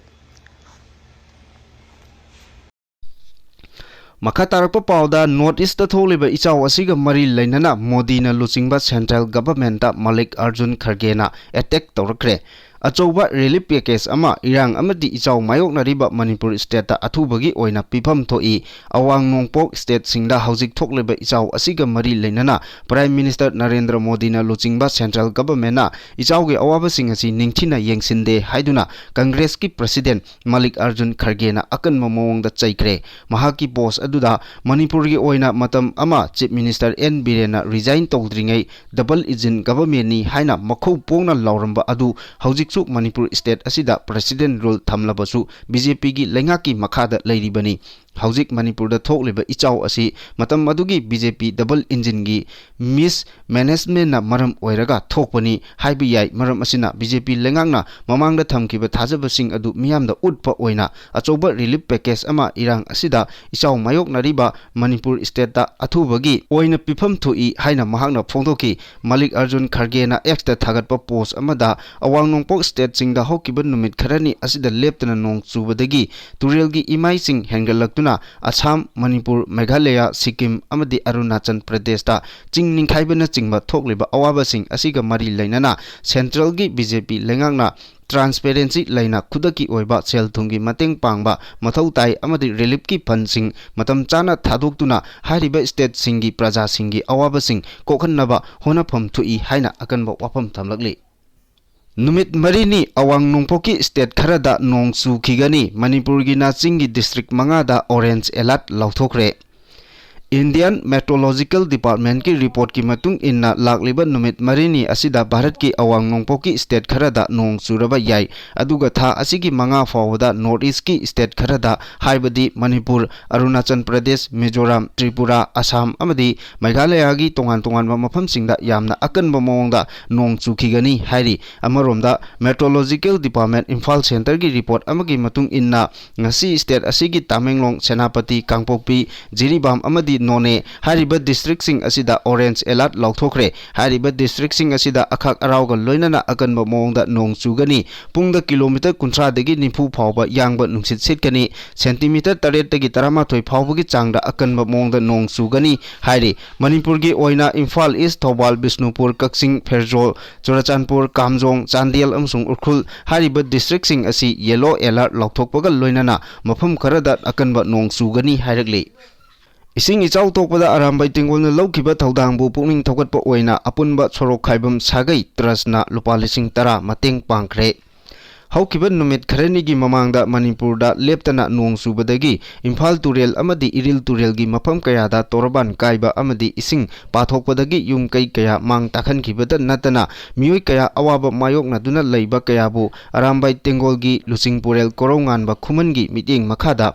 ꯃꯈꯥ ꯇꯥꯔꯛꯄ ꯄꯥꯎꯗ, ꯅꯣꯔꯠ ꯏꯁꯇ ꯊꯣꯛꯂꯤꯕ ꯏꯆꯥꯎ ꯑꯁꯤꯒ ꯃꯔꯤ ꯂꯩꯅꯅ ꯃꯣꯗꯤꯅ ꯂꯨꯆꯤꯡꯕ ꯁꯦꯟꯇ꯭ꯔꯦꯜ ꯒꯚꯔꯟꯃꯦꯟꯠꯇ ꯃꯜꯂꯤꯛ ꯑꯔꯖꯨꯟ ꯈꯔꯒꯦꯅ ꯑꯦꯇꯦꯛ ꯇꯧꯔꯛꯈ꯭ꯔꯦ꯫ ꯑꯆꯧꯕ ꯔꯤꯂꯤꯐ ꯄꯦꯀꯦꯖ ꯑꯃ ꯏꯔꯥꯡ ꯑꯃꯗꯤ ꯏꯆꯥꯎ ꯃꯥꯌꯣꯛꯅꯔꯤꯕ ꯃꯅꯤꯄꯨꯔ ꯁ꯭ꯇꯦꯠꯇ ꯑꯊꯨꯕꯒꯤ ꯑꯣꯏꯅ ꯄꯤꯐꯝ ꯊꯣꯛꯏ꯫ ꯑꯋꯥꯡ ꯅꯣꯡꯄꯣꯛ ꯁ꯭ꯇꯦꯠꯁꯤꯡꯗ ꯍꯧꯖꯤꯛ ꯊꯣꯛꯂꯤꯕ ꯏꯆꯥꯎ ꯑꯁꯤꯒ ꯃꯔꯤ ꯂꯩꯅꯅ ꯄ꯭ꯔꯥꯏꯝ ꯃꯤꯅꯤꯁꯇꯔ ꯅꯔꯦꯟꯗ꯭ꯔ ꯃꯣꯗꯤꯅ ꯂꯨꯆꯤꯡꯕ ꯁꯦꯟꯇ꯭ꯔꯦꯜ ꯒꯚꯔꯟꯃꯦꯟꯠꯅ ꯏꯆꯥꯎꯒꯤ ꯑꯋꯥꯕꯁꯤꯡ ꯑꯁꯤ ꯅꯤꯡꯊꯤꯅ ꯌꯦꯡꯁꯤꯟꯗꯦ ꯍꯥꯏꯗꯨꯅ ꯀꯪꯒ꯭ꯔꯦꯁꯀꯤ ꯄ꯭ꯔꯁꯤꯗꯦꯟꯠ ꯃꯜꯂꯤꯛ ꯑꯔꯖꯨꯟ ꯈꯔꯒꯦꯅ ꯑꯀꯟꯕ ꯃꯑꯣꯡꯗ ꯆꯩꯈ꯭ꯔꯦ꯫ ꯃꯍꯥꯛꯀꯤ ꯄꯣꯁ ꯑꯗꯨꯗ ꯃꯅꯤꯄꯨꯔꯒꯤ ꯑꯣꯏꯅ ꯃꯇꯝ ꯑꯃ ꯆꯤꯐ ꯃꯤꯅꯤꯁꯇꯔ ꯑꯦꯟ ꯕꯤꯔꯦꯟꯅ ꯔꯤꯖꯥꯏꯟ ꯇꯧꯗ꯭ꯔꯤꯉꯩ ꯗꯕꯜ ꯏꯟꯖꯤꯟ ꯒꯚꯔꯟꯃꯦꯟꯠꯅꯤ ꯍꯥꯏꯅ ꯃꯈꯧ ꯄꯣꯡꯅ ꯂꯥꯎꯔꯝꯕ ꯑꯗꯨ ꯍꯧꯖꯤꯛ ꯁꯨ ꯃꯅꯤꯄꯨꯔ state ꯑꯁꯤꯗ president rule ꯊꯝꯂꯕꯁꯨ BJPꯒꯤ ꯂꯩꯉꯥꯛꯀꯤ ꯃꯈꯥꯗ ꯂꯩꯔꯤꯕꯅꯤ꯫ ꯍꯧꯖꯤꯛ ꯃꯅꯤꯄꯨꯔꯗ ꯊꯣꯛꯂꯤꯕ ꯏꯆꯥꯎ ꯑꯁꯤ ꯃꯇꯝ ꯑꯗꯨꯒꯤ BJP double engineꯒꯤ mismanagementꯅ ꯃꯔꯝ ꯑꯣꯏꯔꯒ ꯊꯣꯛꯄꯅꯤ ꯍꯥꯏꯕ ꯌꯥꯏ꯫ ꯃꯔꯝ ꯑꯁꯤꯅ BJP ꯂꯩꯉꯥꯛꯅ ꯃꯃꯥꯡꯗ ꯊꯝꯈꯤꯕ ꯊꯥꯖꯕꯁꯤꯡ ꯑꯗꯨ ꯃꯤꯌꯥꯝꯗ ꯎꯠꯄ ꯑꯣꯏꯅ ꯑꯆꯧꯕ relief package ꯑꯃ ꯏꯔꯥꯡ ꯑꯁꯤꯗ ꯏꯆꯥꯎ ꯃꯥꯌꯣꯛꯅꯔꯤꯕ ꯃꯅꯤꯄꯨꯔ stateꯇ ꯑꯊꯨꯕꯒꯤ ꯑꯣꯏꯅ ꯄꯤꯐꯝ ꯊꯣꯛꯏ ꯍꯥꯏꯅ ꯃꯍꯥꯛꯅ ꯐꯣꯡꯗꯣꯛꯈꯤ꯫ ꯃꯜꯂꯤꯛ ꯑꯔꯖꯨꯟ ꯈꯔꯒꯦꯅ Xꯇ ꯊꯥꯒꯠꯄ post ꯑꯃꯗ ꯑꯋꯥꯡ ꯅꯣꯡꯄꯣꯛ stateꯁꯤꯡꯗ ꯍꯧꯈꯤꯕ ꯅꯨꯃꯤꯠ ꯈꯔꯅꯤ ꯑꯁꯤꯗ ꯂꯦꯞꯇꯅ ꯅꯣꯡ ꯆꯨꯕꯗꯒꯤ ꯇꯨꯔꯦꯜꯒꯤ ꯏꯃꯥꯏꯁꯤꯡ ꯍꯦꯟꯒꯠꯂꯛꯇꯨꯅ ꯑꯁꯥꯝ, ꯃꯅꯤꯄꯨꯔ, ꯃꯦꯘꯥꯂꯌꯥ, ꯁꯤꯛꯀꯤꯝ ꯑꯃꯗꯤ ꯑꯔꯨꯅꯥꯆꯜ ꯄ꯭ꯔꯗꯦꯁꯇ ꯆꯤꯡ ꯅꯤꯡꯈꯥꯏꯕꯅꯆꯤꯡꯕ ꯊꯣꯛꯂꯤꯕ ꯑꯋꯥꯕꯁꯤꯡ ꯑꯁꯤꯒ ꯃꯔꯤ ꯂꯩꯅꯅ centralꯒꯤ BJP ꯂꯩꯉꯥꯛꯅ transparency ꯂꯩꯅ ꯈꯨꯗꯛꯀꯤ ꯑꯣꯏꯕ ꯁꯦꯜ ꯊꯨꯝꯒꯤ ꯃꯇꯦꯡ ꯄꯥꯡꯕ ꯃꯊꯧ ꯇꯥꯏ ꯑꯃꯗꯤ reliefꯀꯤ fundꯁꯤꯡ ꯃꯇꯝ ꯆꯥꯅ ꯊꯥꯗꯣꯛꯇꯨꯅ ꯍꯥꯏꯔꯤꯕ stateꯁꯤꯡꯒꯤ ꯄ꯭ꯔꯖꯥꯁꯤꯡꯒꯤ ꯑꯋꯥꯕꯁꯤꯡ ꯀꯣꯛꯍꯟꯅꯕ ꯍꯣꯠꯅꯐꯝ ꯊꯣꯛꯏ ꯍꯥꯏꯅ ꯑꯀꯟꯕ ꯋꯥꯐꯝ ꯊꯝꯂꯛꯂꯤ꯫ ꯅꯨꯃꯤꯠ ꯃꯔꯤꯅꯤ ꯑꯋꯥꯡ ꯅꯣꯡꯄꯣꯛꯀꯤ state ꯈꯔꯗ ꯅꯣꯡ ꯆꯨꯈꯤꯒꯅꯤ꯫ ꯃꯅꯤꯄꯨꯔꯒꯤ ꯅꯥꯆꯤꯡꯒꯤ district ꯃꯉꯥꯗ orange alert ꯂꯥꯎꯊꯣꯛꯈ꯭ꯔꯦ꯫ Indian Meteorological Departmentꯀꯤ reportꯀꯤ ꯃꯇꯨꯡ ꯏꯟꯅ, ꯂꯥꯛꯂꯤꯕ ꯅꯨꯃꯤꯠ ꯃꯔꯤꯅꯤ ꯑꯁꯤꯗ ꯚꯥꯔꯠꯀꯤ ꯑꯋꯥꯡ ꯅꯣꯡꯄꯣꯛꯀꯤ state ꯈꯔꯗ ꯅꯣꯡ ꯆꯨꯔꯕ ꯌꯥꯏ, ꯑꯗꯨꯒ ꯊꯥ ꯑꯁꯤꯒꯤ ꯃꯉꯥ ꯐꯥꯎꯕꯗ North Eastꯀꯤ state ꯈꯔꯗ, ꯍꯥꯏꯕꯗꯤ ꯃꯅꯤꯄꯨꯔ, ꯑꯔꯨꯅꯥꯆꯜ ꯄ꯭ꯔꯗꯦꯁ, ꯃꯤꯖꯣꯔꯥꯝ, ꯇ꯭ꯔꯤꯄꯨꯔꯥ, ꯑꯁꯥꯝ ꯑꯃꯗꯤ ꯃꯦꯘꯥꯂꯌꯥꯒꯤ ꯇꯣꯉꯥꯟ ꯇꯣꯉꯥꯟꯕ ꯃꯐꯝꯁꯤꯡꯗ ꯌꯥꯝꯅ ꯑꯀꯟꯕ ꯃꯑꯣꯡꯗ ꯅꯣꯡ ꯆꯨꯈꯤꯒꯅꯤ ꯍꯥꯏꯔꯤ꯫ ꯑꯃꯔꯣꯝꯗ, Meteorological Department ꯏꯝꯐꯥꯜ centreꯒꯤ report ꯑꯃꯒꯤ ꯃꯇꯨꯡ ꯏꯟꯅ, ꯉꯁꯤ state ꯑꯁꯤꯒꯤ ꯇꯃꯦꯡꯂꯣꯡ, ꯁꯦꯅꯥꯄꯇꯤ, ꯀꯥꯡꯄꯣꯛꯄꯤ, ꯖꯤꯔꯤꯕꯥꯝ ꯑꯃꯗꯤ ꯅꯣꯅꯦ ꯍꯥꯏꯔꯤꯕ districtꯁꯤꯡ ꯑꯁꯤꯗ orange alert ꯂꯥꯎꯊꯣꯛꯈ꯭ꯔꯦ꯫ ꯍꯥꯏꯔꯤꯕ districtꯁꯤꯡ ꯑꯁꯤꯗ ꯑꯈꯥꯛ ꯑꯔꯥꯎꯒ ꯂꯣꯏꯅꯅ ꯑꯀꯟꯕ ꯃꯑꯣꯡꯗ ꯅꯣꯡ ꯆꯨꯒꯅꯤ꯫ ꯄꯨꯡꯗ kilometre ꯀꯨꯟꯊ꯭ꯔꯥꯗꯒꯤ ꯅꯤꯐꯨ ꯐꯥꯎꯕ ꯌꯥꯡꯕ ꯅꯨꯡꯁꯤꯠ ꯁꯤꯠꯀꯅꯤ꯫ Centimetre ꯇꯔꯦꯠꯇꯒꯤ ꯇꯔꯥꯃꯥꯊꯣꯏ ꯐꯥꯎꯕꯒꯤ ꯆꯥꯡꯗ ꯑꯀꯟꯕ ꯃꯑꯣꯡꯗ ꯅꯣꯡ ꯆꯨꯒꯅꯤ ꯍꯥꯏꯔꯤ꯫ ꯃꯅꯤꯄꯨꯔꯒꯤ ꯑꯣꯏꯅ ꯏꯝꯐꯥꯜ East, ꯊꯧꯕꯥꯜ, ꯕꯤꯁꯅꯨꯄꯨꯔ, ꯀꯛꯆꯤꯡ, ꯐꯦꯔꯖꯣꯜ, ꯆꯨꯔꯆꯥꯟꯄꯨꯔ, ꯀꯥꯝꯖꯣꯡ, ꯆꯥꯟꯗꯦꯜ ꯑꯃꯁꯨꯡ ꯎꯈ꯭ꯔꯨꯜ ꯍꯥꯏꯔꯤꯕ districtꯁꯤꯡ ꯑꯁꯤ yellow alert ꯂꯥꯎꯊꯣꯛꯄꯒ ꯂꯣꯏꯅꯅ ꯃꯐꯝ ꯈꯔꯗ ꯑꯀꯟꯕ ꯅꯣꯡ ꯆꯨꯒꯅꯤ ꯍꯥꯏꯔꯛꯂꯤ꯫ ꯏꯁꯤꯡ ꯏꯆꯥꯎ ꯊꯣꯛꯄꯗ ꯑꯔꯥꯝꯕꯥꯏ ꯇꯦꯡꯒꯣꯜꯅ ꯂꯧꯈꯤꯕ ꯊꯧꯗꯥꯡꯕꯨ ꯄꯨꯛꯅꯤꯡ ꯊꯧꯒꯠꯄ ꯑꯣꯏꯅ ꯑꯄꯨꯟꯕ ꯁꯣꯔꯣꯛ ꯈꯥꯏꯕꯝ ꯁꯥꯒꯩ trustꯅ ꯂꯨꯄꯥ ꯂꯤꯁꯤꯡ ꯇꯔꯥ ꯃꯇꯦꯡ ꯄꯥꯡꯈ꯭ꯔꯦ꯫ ꯍꯧꯈꯤꯕ ꯅꯨꯃꯤꯠ ꯈꯔꯅꯤꯒꯤ ꯃꯃꯥꯡꯗ ꯃꯅꯤꯄꯨꯔꯗ ꯂꯦꯞꯇꯅ ꯅꯣꯡ ꯆꯨꯕꯗꯒꯤ ꯏꯝꯐꯥꯜ ꯇꯨꯔꯦꯜ ꯑꯃꯗꯤ ꯏꯔꯤꯜ ꯇꯨꯔꯦꯜꯒꯤ ꯃꯐꯝ ꯀꯌꯥꯗ ꯇꯣꯔꯕꯥꯟ ꯀꯥꯏꯕ ꯑꯃꯗꯤ ꯏꯁꯤꯡ ꯄꯥꯊꯣꯛꯄꯗꯒꯤ ꯌꯨꯝ ꯀꯩ ꯀꯌꯥ ꯃꯥꯡ ꯇꯥꯛꯍꯟꯈꯤꯕꯇ ꯅꯠꯇꯅ ꯃꯤꯑꯣꯏ ꯀꯌꯥ ꯑꯋꯥꯕ ꯃꯥꯌꯣꯛꯅꯗꯨꯅ ꯂꯩꯕ ꯀꯌꯥꯕꯨ ꯑꯔꯥꯝꯕꯥꯏ ꯇꯦꯡꯒꯣꯜꯒꯤ ꯂꯨꯆꯤꯡ ꯄꯨꯔꯦꯜ ꯀꯣꯔꯧꯉꯥꯟꯕ ꯈꯨꯃꯟꯒꯤ ꯃꯤꯠꯌꯦꯡ ꯃꯈꯥꯗ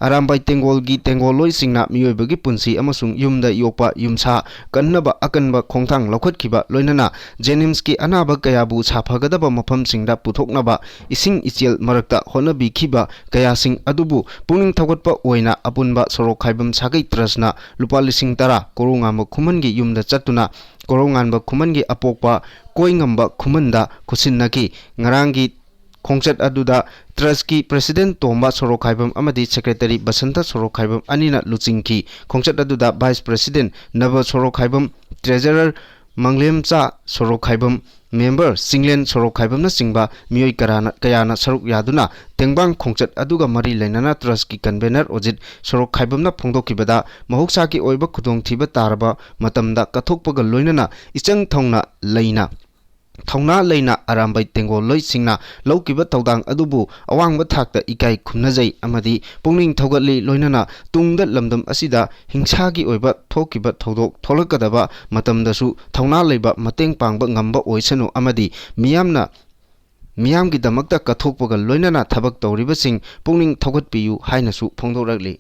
ꯑꯔꯥꯝꯕꯥꯏ ꯇꯦꯡꯒꯣꯜꯒꯤ ꯇꯦꯡꯒꯣꯜꯂꯣꯏꯁꯤꯡꯅ ꯃꯤꯑꯣꯏꯕꯒꯤ ꯄꯨꯟꯁꯤ ꯑꯃꯁꯨꯡ ꯌꯨꯝꯗ ꯌꯣꯛꯄ ꯌꯨꯝꯁꯥ ꯀꯟꯅꯕ ꯑꯀꯟꯕ ꯈꯣꯡꯊꯥꯡ ꯂꯧꯈꯠꯈꯤꯕ, ꯂꯣꯏꯅꯅ ꯖꯦꯅꯤꯝꯁꯀꯤ ꯑꯅꯥꯕ ꯀꯌꯥꯕꯨ ꯁꯥꯐꯒꯗꯕ ꯃꯐꯝꯁꯤꯡꯗ ꯄꯨꯊꯣꯛꯅꯕ ꯏꯁꯤꯡ ꯏꯆꯦꯜ ꯃꯔꯛꯇ ꯍꯣꯠꯅꯕꯤꯈꯤꯕ ꯀꯌꯥꯁꯤꯡ ꯑꯗꯨꯕꯨ ꯄꯨꯛꯅꯤꯡ ꯊꯧꯒꯠꯄ ꯑꯣꯏꯅ ꯑꯄꯨꯟꯕ ꯁꯣꯔꯣꯛ ꯈꯥꯏꯕꯝ ꯁꯥꯒꯩ ꯇ꯭ꯔꯁꯅ ꯂꯨꯄꯥ ꯂꯤꯁꯤꯡ ꯇꯔꯥ ꯀꯣꯔꯧꯉꯥꯟꯕ ꯈꯨꯃꯟꯒꯤ ꯌꯨꯝꯗ ꯆꯠꯇꯨꯅ ꯀꯣꯔꯧꯉꯥꯟꯕ ꯈꯨꯃꯟꯒꯤ ꯑꯄꯣꯛꯄ ꯀꯣꯏꯉꯝꯕ ꯈꯨꯃꯟꯗ ꯈꯨꯠꯁꯤꯟꯅꯈꯤ꯫ ꯉꯔꯥꯡꯒꯤ ꯈꯣꯡꯆꯠ ꯑꯗꯨꯗ ꯇ꯭ꯔꯁꯀꯤ ꯄ꯭ꯔꯦꯁꯤꯗꯦꯟ ꯇꯣꯝꯕ ꯁꯣꯔꯣꯛꯈꯥꯏꯕꯝ ꯑꯃꯗꯤ ꯁꯦꯀ꯭ꯔꯦꯇꯔꯤ ꯕꯁꯟꯇ ꯁꯣꯔꯣꯛꯈꯥꯏꯕꯝ ꯑꯅꯤꯅ ꯂꯨꯆꯤꯡꯈꯤ꯫ ꯈꯣꯡꯆꯠ ꯑꯗꯨꯗ ꯚꯥꯏꯁ ꯄ꯭ꯔꯦꯁꯤꯗꯦꯟ ꯅꯕ ꯁꯣꯔꯣꯛꯈꯥꯏꯕꯝ, ꯇ꯭ꯔꯦꯖꯔꯔ ꯃꯪꯂꯦꯝꯆꯥ ꯁꯣꯔꯣꯛꯈꯥꯏꯕꯝ, ꯃꯦꯝꯕꯔ ꯆꯤꯡꯂꯦꯟ ꯁꯣꯔꯣꯛꯈꯥꯏꯕꯝꯅꯆꯤꯡꯕ ꯃꯤꯑꯣꯏ ꯀꯔꯥꯅ-, ꯀꯌꯥꯅ ꯁꯔꯨꯛ ꯌꯥꯗꯨꯅ ꯇꯦꯡꯕꯥꯡ ꯈꯣꯡꯆꯠ ꯑꯗꯨꯒ ꯃꯔꯤ ꯂꯩꯅꯅ ꯇ꯭ꯔꯁꯀꯤ ꯀꯟꯚꯦꯅꯔ ꯑꯣꯖꯤꯠ ꯁꯣꯔꯣꯛꯈꯥꯏꯕꯝꯅ ꯐꯣꯡꯗꯣꯛꯈꯤꯕꯗ, ꯃꯍꯧꯁꯥꯒꯤ ꯑꯣꯏꯕ ꯈꯨꯗꯣꯡꯊꯤꯕ ꯇꯥꯔꯕ ꯃꯇꯝꯗ ꯀꯠꯊꯣꯛꯄꯒ ꯂꯣꯏꯅꯅ ꯏꯆꯪ ꯊꯧꯅ ꯂꯩꯅ ꯊꯧꯅꯥ ꯂꯩꯅ ꯑꯔꯥꯝꯕꯩ ꯇꯦꯡꯒꯣꯜꯂꯣꯏꯁꯤꯡꯅ ꯂꯧꯈꯤꯕ ꯊꯧꯗꯥꯡ ꯑꯗꯨꯕꯨ ꯑꯋꯥꯡꯕ ꯊꯥꯛꯇ ꯏꯀꯥꯏ ꯈꯨꯝꯅꯖꯩ ꯑꯃꯗꯤ ꯄꯨꯛꯅꯤꯡ ꯊꯧꯒꯠꯂꯤ, ꯂꯣꯏꯅꯅ ꯇꯨꯡꯗ ꯂꯝꯗꯝ ꯑꯁꯤꯗ ꯍꯤꯡꯁꯥꯒꯤ ꯑꯣꯏꯕ ꯊꯣꯛꯈꯤꯕ ꯊꯧꯗꯣꯛ ꯊꯣꯛꯂꯛꯀꯗꯕ ꯃꯇꯝꯗꯁꯨ ꯊꯧꯅꯥ ꯂꯩꯕ ꯃꯇꯦꯡ ꯄꯥꯡꯕ ꯉꯝꯕ ꯑꯣꯏꯁꯅꯨ ꯑꯃꯗꯤ ꯃꯤꯌꯥꯝꯅ, ꯃꯤꯌꯥꯝꯒꯤꯗꯃꯛꯇ ꯀꯠꯊꯣꯛꯄꯒ ꯂꯣꯏꯅꯅ ꯊꯕꯛ ꯇꯧꯔꯤꯕꯁꯤꯡ ꯄꯨꯛꯅꯤꯡ ꯊꯧꯒꯠꯄꯤꯌꯨ ꯍꯥꯏꯅꯁꯨ ꯐꯣꯡꯗꯣꯔꯛꯂꯤ꯫